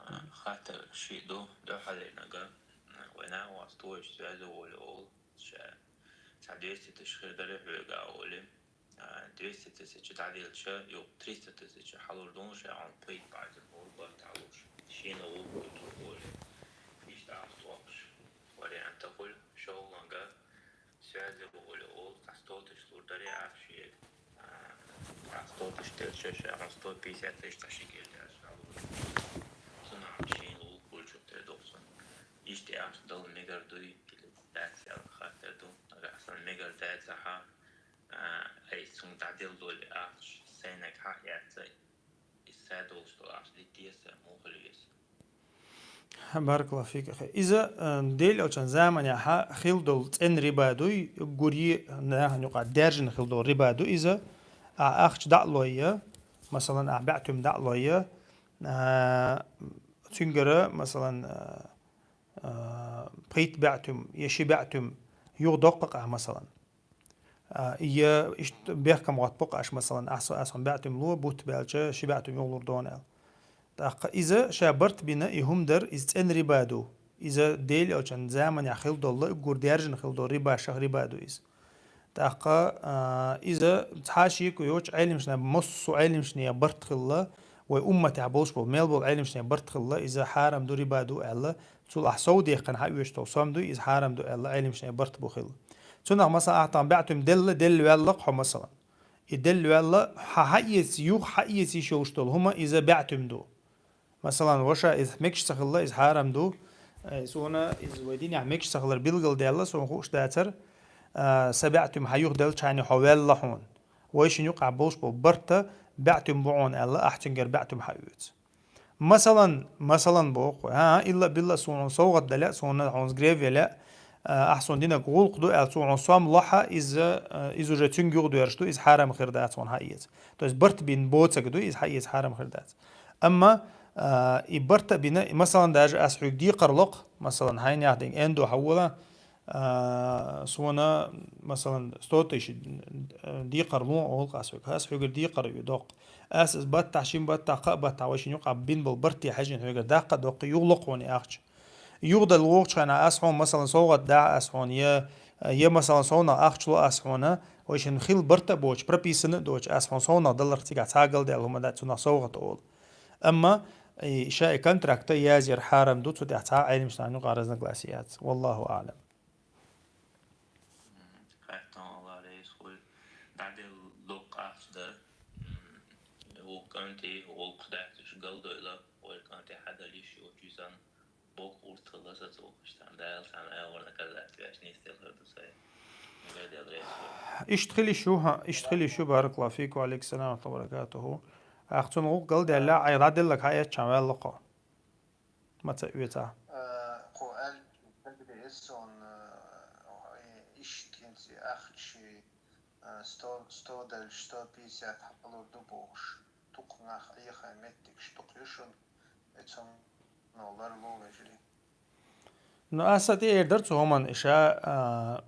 А, хаттар шиъ ду, дуьххьалернага, а, вайн нахаца тхойша связь волу олу, ша, цхьа двести тысяч хир дара хьоьга олий. А, двести тысяч дӀаделча, юха триста тысяч хьалур ду, ша хьуна пайда баьзина олу барт хьалуш. Шена гӀуллакх ду олий. Иштта ахча тохкуш вариант хуьлу, шолгӀанга связь волу олу, цхьа сто тысяч лур дарий ахча шега. А, цхьа сто тысяч делча, ша хьуна сто пятьдесят тысяч цхьа ши кӀира даьлча дӀалур. Цунах шена гӀуллакх хуьлучух тера доху цунна. Иштта ахча дала мегар дуй, или дац аьлла хаттар ду. Нагахь санна мегар дацахьа, а, ай, цунна дӀаделла долу ахча сайнаг хьа а яц, и садолуш долу ахча дитте а, муха хила веза. Баракаллаху фик, ахи. Иза, э, Делан элчан заманахьа хилла дола цӀена риба дуй, гури нахана юкъа даьржина хилла дола риба ду иза, а, ахча дӀа а лой, масалан, а, баьӀ туьма дӀа а лой, а, цуьнгара, масалан, а, а, пхийтта баьӀ туьма, я ши баьӀ туьма юхадоккху-кх ахь, масалан. А, я иштта бехкам гӀоттабу-кх ахь, масалан, ахь со, ахь сона баьӀ туьма ло, бутт баьлча, ши баьӀ туьма юхалур ду аьлла. ТӀаккха иза ша барт бина, и хӀума дар, иза цӀена риба ду. Иза Делан элчан заманахьа хилла дола, уггар даьржина хилла дола риба, шах риба ду иза. ТӀаккха, а, иза цхьа шеко йоцуш Ӏеламнаха, массо а Ӏеламнаха барт хилла, вай умматехь болуш болу мел болу Ӏеламнаха барт хилла, иза хьарам ду, риба ду аьлла, цул ахь сов дехкина хьаоьцуш долу сом дуй, иза хьарам ду аьлла, Ӏеламнаха барт бу хилла. Цунах, масалан, ахь тахана баьӀ туьма делла, делла ваьлла-кх хьо, масалан. И делла ваьлла, хьан хьаэца, юха хьаэца йиш йолуш долу хӀума иза баьӀ туьма ду. Масалан, ваша, иза мегаш ца хилла, иза хьарам ду. Э, суна иза вай динехь мегаш ца хилар билгалдаьлла, суна хууш дацара, а, сан баьӀ туьма хьан юха делча хьайна хьо ваьлла хьуна. Вайшинна юкъахь болуш болу барта баьӀ туьма бу хьуна аьлла, ахь цуьнгара баьӀ туьма хьаоьцу. Масалан, масалан боху, а, илла-билла суна совгӀат дале, суна хьуна гревеле, а, ахь суна динарг гӀуллакх ду аьлла, цо хьуна сом лохьа, иза, а, иза уже цуьнга юхадоьрзуш ду, иза хьарам хир дац хьуна хьаэца. То есть барт бина боцург ду, иза хьаэца хьарам хир дац. Амма, а, и барт а бина, масалан, даже ас хьоьга декхар ло-кх, масалан, хьайна яхь динг эндо хьан вола, а, суна, масалан, сто тысяч, э, декхар ло олу-кх ас хьоьга. Ас хьоьгара декхар ю доккху. Ас иза баттахь, шин баттахь, кхаа баттахь вайшинна юкъахь бина болу барте хьаьжжина хьоьгара даккха а доккху, юхало-кх хьуна и ахча. Юхадала вогӀучу хенахь ас хьуна, масалан, совгӀат дахьа ас хьуна, я, я, масалан, совнах ахча ло ас хьуна, вайшинна хилла барт а боцуш, прописано а доцуш, ас хьуна совнах даларх цигахь цхьа а галдаьлла хӀума дац, цунах совгӀат олу. Амма, и, ша и контракта язъяр хьарам ду, цу тӀехь цхьа а Ӏеламнахана юкъа разногласие яц. Валлаху аӀлам. М, хаьттон Алла реза хуьлда. ДӀаделла доккха ахча дар. М, вукху кӀанте гӀуллакхаш дац уьш галдойла, вай кӀанте хьадала йиш йоцуш санна, боккха урс хилла сацо, иштта Дала царна агӀор наказать веш, нийса делхар ду сай. Мегар Дела реза хуьлда. Иштта хила йиш ю, хьа, иштта хила йиш ю, баракаллаху фик, ва алейкум салам ва баракатуху. Ахча цунна гӀуллакх галдаьлла, Ӏай дӀаделларг хьаэцча ваьлла-кх хьо. Маца оьцу ахь? Э, кхо аьлча, дагадеа эссон, э, иштта хӀинца ахча, э, сто, сто делча, сто пятьдесят хьалур ду бохуш. Дукха нах Ӏехай меттигаш дукха ю шуна, и цунах ларло, вежарий. Ну, аса тӀе эр дара цу хӀуманна, иша, а,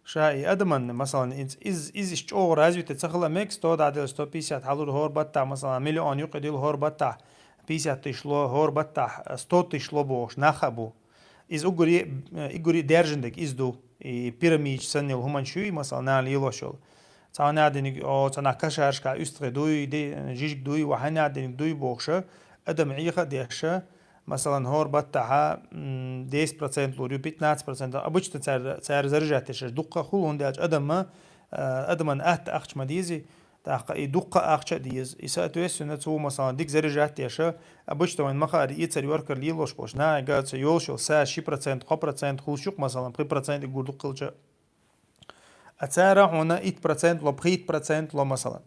ша и адаман, масалан, из, из, из иш чӀогӀа развитый ца хила мега, сто дӀаделла, сто пятьдесят хьалур хӀора баттахь, масалан, миллион юкъе дилла хӀора баттахь, пятьдесят тысяч ло, хӀора баттахь, сто тысяч ло бохуш, нах а бу. Из уггаре, уггаре даьржина дерг из ду. И пирамидаш санна йолу хӀуманаш ю, масалан, нана лелош йолу. Цхьа нах диниг, о, цхьа нах кошарашкахь уьстагӀий дуй, де-, жижиг дуй, ва хьанна диниг дуй бохуша, адам Ӏеха а деша, масалан, хӀора баттахьа, м, десять процент лур ю, пятнадцать процент, обычно цара, цара заряжать деш, дуккха хула, хӀунда аьлча адамма, а, адаман атта ахча ма дезий, тӀаккха и дуккха ахча а деза. И, соответственно, цо, масалан, дика заряжать деша, обычно вайн махари эцар йоркар лелош болуш, нагахь ца йолуш йолу са ши процент, кхо процент хуьлуш ю-кх, масалан, пхи процент и гур дуккхилча. А цара хьуна итт процент ло, пхийтта процент ло, масалан.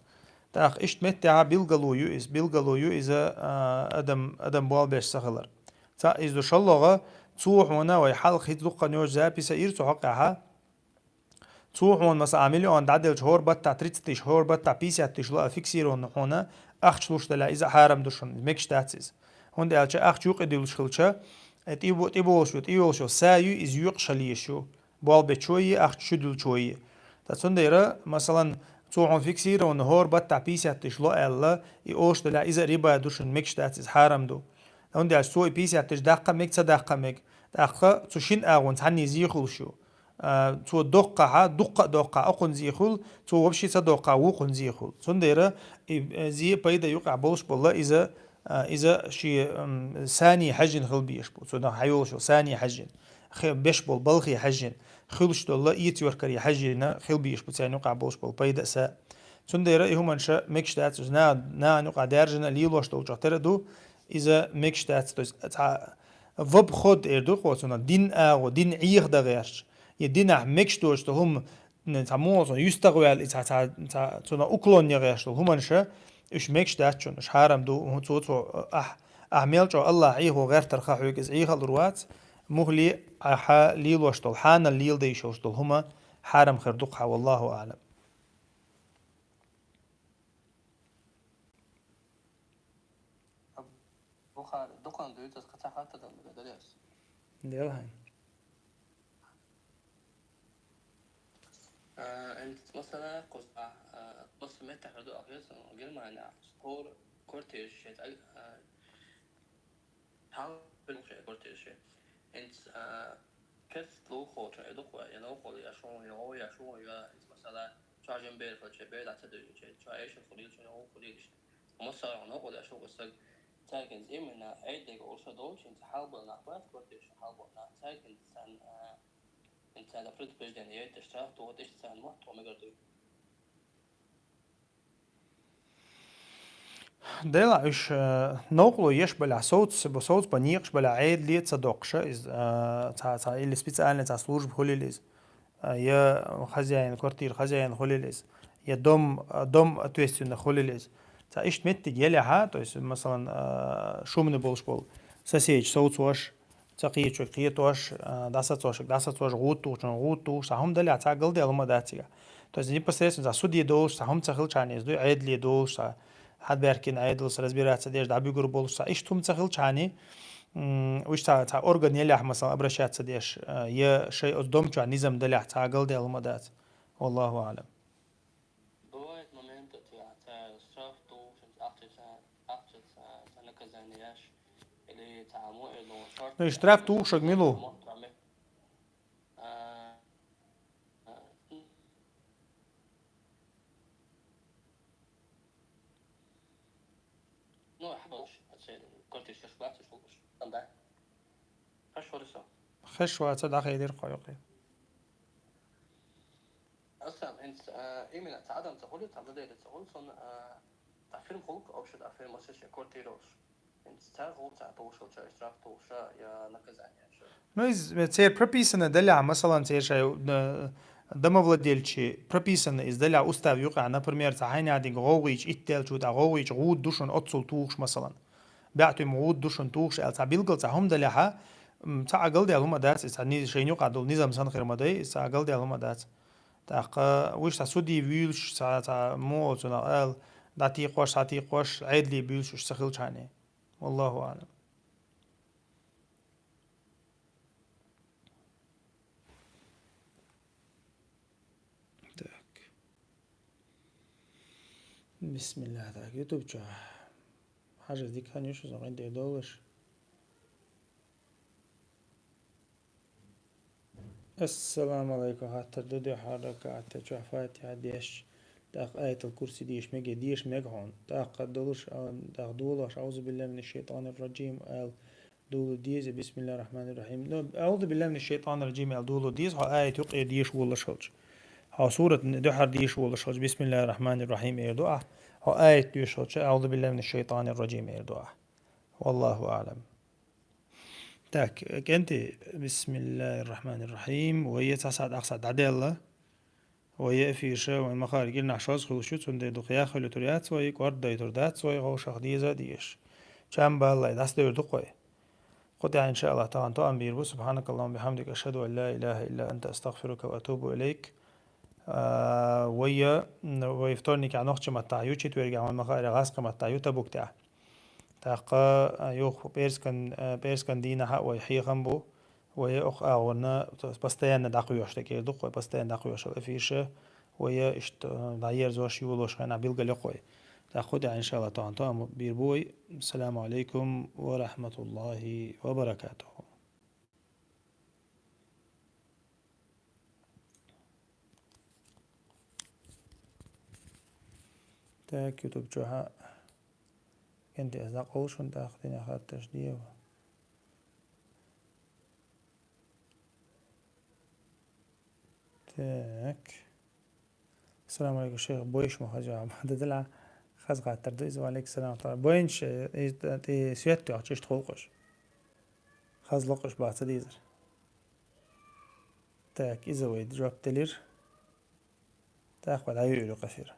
ТӀаккха иштта меттехьа билгало ю иза, билгало ю иза, а, адам, адам болбеш ца хилар. Цхьаъ иза ду шоллагӀа, цо хьуна вай хьалха хӀинца дуккха йоцу записа ира цу хьокъехьа. Цо хьуна, масала, а миллион дӀаделча хӀора баттахь тридцать тысяч, хӀора баттахь пятьдесят тысяч ло а фиксированно хьуна, ахча луш далахь, иза хьарам ду шуна, мегаш дац иза. ХӀунда аьлча ахча юкъе дуьллуш хилча, э, тӀе бо-, тӀеболуш ю, тӀейолуш ю, са ю, иза йоькъуш хила езаш ю. Болбечой, ахча чу дуьллучой. Ткъа цундела, масалан, цо хьуна фиксированно хӀора баттахь пятьдесят тысяч ло аьлла, и олуш далахь, иза а риба ду шуна, мегаш дац, иза хьарам ду. ХӀунда аьлча цо и пятьдесят тысяч даккха а мега, ца даккха а мега. ТӀаккха цу шина агӀонца хьанна зе хуьлуш ю? А, цо доккхахьа, дуккха а доккхахьа, окхунна зе хуьлу, цо вообще ца доккхахьа, вукхунна зе хуьлу. Цундела и, э, зе пайда юкъахь болуш болла, иза, а, иза шен, м, сане хьаьжжина хила безаш бу. Цунах хьайолуш йолу сане хьаьжжина. Хе-, беш болу балхе хьаьжжина. Хуьлуш долла эца йоркаре хьаьжжина хила безаш бу, царна юкъахь болуш болу пайда а, са а. Цундела и хӀуманаш мегаш дац, иза на-, нахана юкъахь даьржина лелош долчух тера ду, иза мегаш дац. То есть, цхьа в обход эр ду-кх цунах, дин агӀо, дин Ӏеха дан гӀерташ. И динахь мегаш доцуш долу хӀума, н-, цхьа муха цунах юьстагӀваьлла, и цхьа, цхьа, цхьа, цунах уклон ян гӀерташ долу хӀуманаш, уьш мегаш дац шуна, уьш хьарам ду, хӀу-, цо, цо, ахь, Ахьа мел чӀоагӀа Аллахь Ӏехо гӀертар ха хьоьга, иза Ӏехалур вац, мухли а хьа лелош долу, хьанал леладайш йолуш долу хӀума хьарам хир ду-кх хьа, валлаху аӀлам. Бухари, дукха дуьйцу аса, кхин цхьа хаттар дан мегар дара ас? Делахь. А, эн масала кхуза, а, масала меттахь ду ахир сан Германия, скоро квартира шет, а, Хьал бен шайн квартира шен. Энд, а, кест лух хо чай дуква, я нохол, я шун, я о, я шун, я, энд масала, чажем бер фаче, бер да цаду чай, чай эшен хулил, чай о хулил. Масала, нохол, я шун, саг, цайкинс именно, эйдег олса долчин, хьал бен нахват квартира шен, хьал бен на, цайкинс сан, а, энд цайда предупреждение, это штраф, то вот эшт сан мот, омега дуй. Дела уьш, э, новкъарло еш балахь, совц-, совцабан некъаш балахь, Ӏедале а ца доккхуша иза, э, цхьа, цхьа, или специально цхьа служба хуьлийла иза, э, я хозяин, квартира хозяин хуьлийла иза, я дом, э, дом ответственный хуьлийла иза. Цхьа иштта меттиг елехьа, то есть, масалан, э, шумный болуш болу соседаш совцош, ца кхечуьнга кхетош, а, дӀасацошуьнга дӀасацош, гӀуда тухучуьнга гӀуда тухуш, цхьа хӀума далехь, цхьа галде хӀума дац цига. То есть непосредственно цхьа суде долуш, цхьа хӀума ца хилчхьана иза дуй, Ӏедале долуш, цхьа хьан баьхкина Ӏедалца разбираться деш, дӀабуьгур болуш, цхьа иштта хӀума ца хилчхьана, м, уьш цхьа, цхьа орган елехь, масалан, обращаться деш, а, я шайн оцу дом чохь низам далехь, цхьа галде хӀума дац. Валлаху аӀлам. Бывает моменты, цхьа, цхьа штраф тухуш, ахча, цхьа, ахча, цхьа, цхьа наказание еш, или цхьа мо, или шорт. Ну, и штраф тухуш мила ву? А, а, ну, ахьа болуш, ацеран квартира шаш бац, уьш болуш. Анда. Хаш вара со. Хеш ваца, дӀахайдира кхо юкъе. Аса, хӀинца, а, именно цхьа адам ца хуьлу, цхьа дадели ца хуьлу, сон, а, цхьа фирма хуьлу, вообще, цхьа фирма, шен квартира олуш. ХӀинца цхьа гӀуллакх цхьа тухуш, цхьа штраф тухуш, я наказание ша. Ну, из, церан прописано далахь, масалан, церан шайн, э, домовладельчий прописано из далахь устав юкъахь, например, цхьа хьайна динга гӀовгӀийча итт даьлча, тӀаккха гӀовгӀийча гӀуда ду шуна оццул тухуш, масалан. БаьӀ туьма гӀуда ду шуна тухуш аьлла, цхьа билггал цхьа хӀума далахьа, м, цхьа а галдаьлла хӀума дац, иза цхьа ни-, шайн юкъахь долу низам санна хир ма дай, иза цхьа а галдаьлла хӀума дац. ТӀаккха уьш цхьа суде вуьйлуш, цхьа, цхьа муха цунах ала, дӀатийкхош, схьатийкхош, Ӏедале буьйлуш уьш ца хилчхьана. Валлаху аӀлам. Так. Бисмилла, так, YouTube чохь. Хьажа дика хан ю шу зугӀин тӀе долуш. Ассаламу алайкум, хаттар ду, дуьххьара ракаӀат чохь Фатихьа деш, тӀаккха Аятал Курси деша мега, деша мега хьуна. ТӀаккха долуш, а, тӀаккха долуш, «Аузу биллахи минаш шайтанир раджим», аьлла, Дула деза, бисмиллахир рахманир рахим. Ну, «Аузу биллахи минаш шайтанир раджим», аьлла дула деза, хьо аят юкъе деша волуш хилча. Хьо сурат дуьхьара деша волуш хилча, бисмиллахир рахманир рахим эр ду ахь. Хьо аят доьшуш хилча, «Аузу биллахи минаш шайтанир раджим» эр ду ахь. Валлаху аӀлам. Так, кӀентий, бисмиллахир рахманир рахим. Вай цхьа сахьт, ах сахьт дӀадаьлла. Вай эфирша, вайн махара кӀирнахь шозза хуьлуш ю, цундела дукха яхъелуьйтур яц вай, кӀордадайтур дац вай, ховшах деза а дезаш. Чам баллай, дӀасадевр ду-кх вай. Кху тӀехь, иншааллахӀ, тахана тоам бийр бу. Субханакаллахумма бихамдика, ашхаду ан ла илаха илла анта, астагфирука ва атубу илайк. А, вайя, м, вай вторникехь нохчийн маттахь ю, четвергехь вайн махара гӀазкхийн маттахь ю Табук тӀехь. ТӀаккха, а, юха пӀераскан, а, пӀераскан дийнахьа а вай хьехам бу. Вай окху агӀонна постоянно дӀакхоьхьуш дерг эр ду-кх вай, постоянно дӀакхоьхьуш йолу эфирша, вай иштта, а, дӀаерзош, йолош хенахь билгалйо-кх вай. ТӀаккха кху тӀехь, иншааллахӀ, тахана тоам бийр бу вай. Ассаламу алайкум ва рахматуллахӀи ва баракатухӀу. Так, YouTube чохь а кӀентий, ас дӀакъовла шуна, тӀаккха динан хаттарш дева. Так. Ассаламу алейкум, шайх, бойш ма хаза, ма дадала, хаза хаттар ду иза, ва алейкум салам. Бойнаш, э, и, тӀе свет тоьхча, иштта хулкъуш. Хаза локъуш бац дезар. Так, иза вай жоп делира. ТӀаккха дӀайуьйр ю къафира.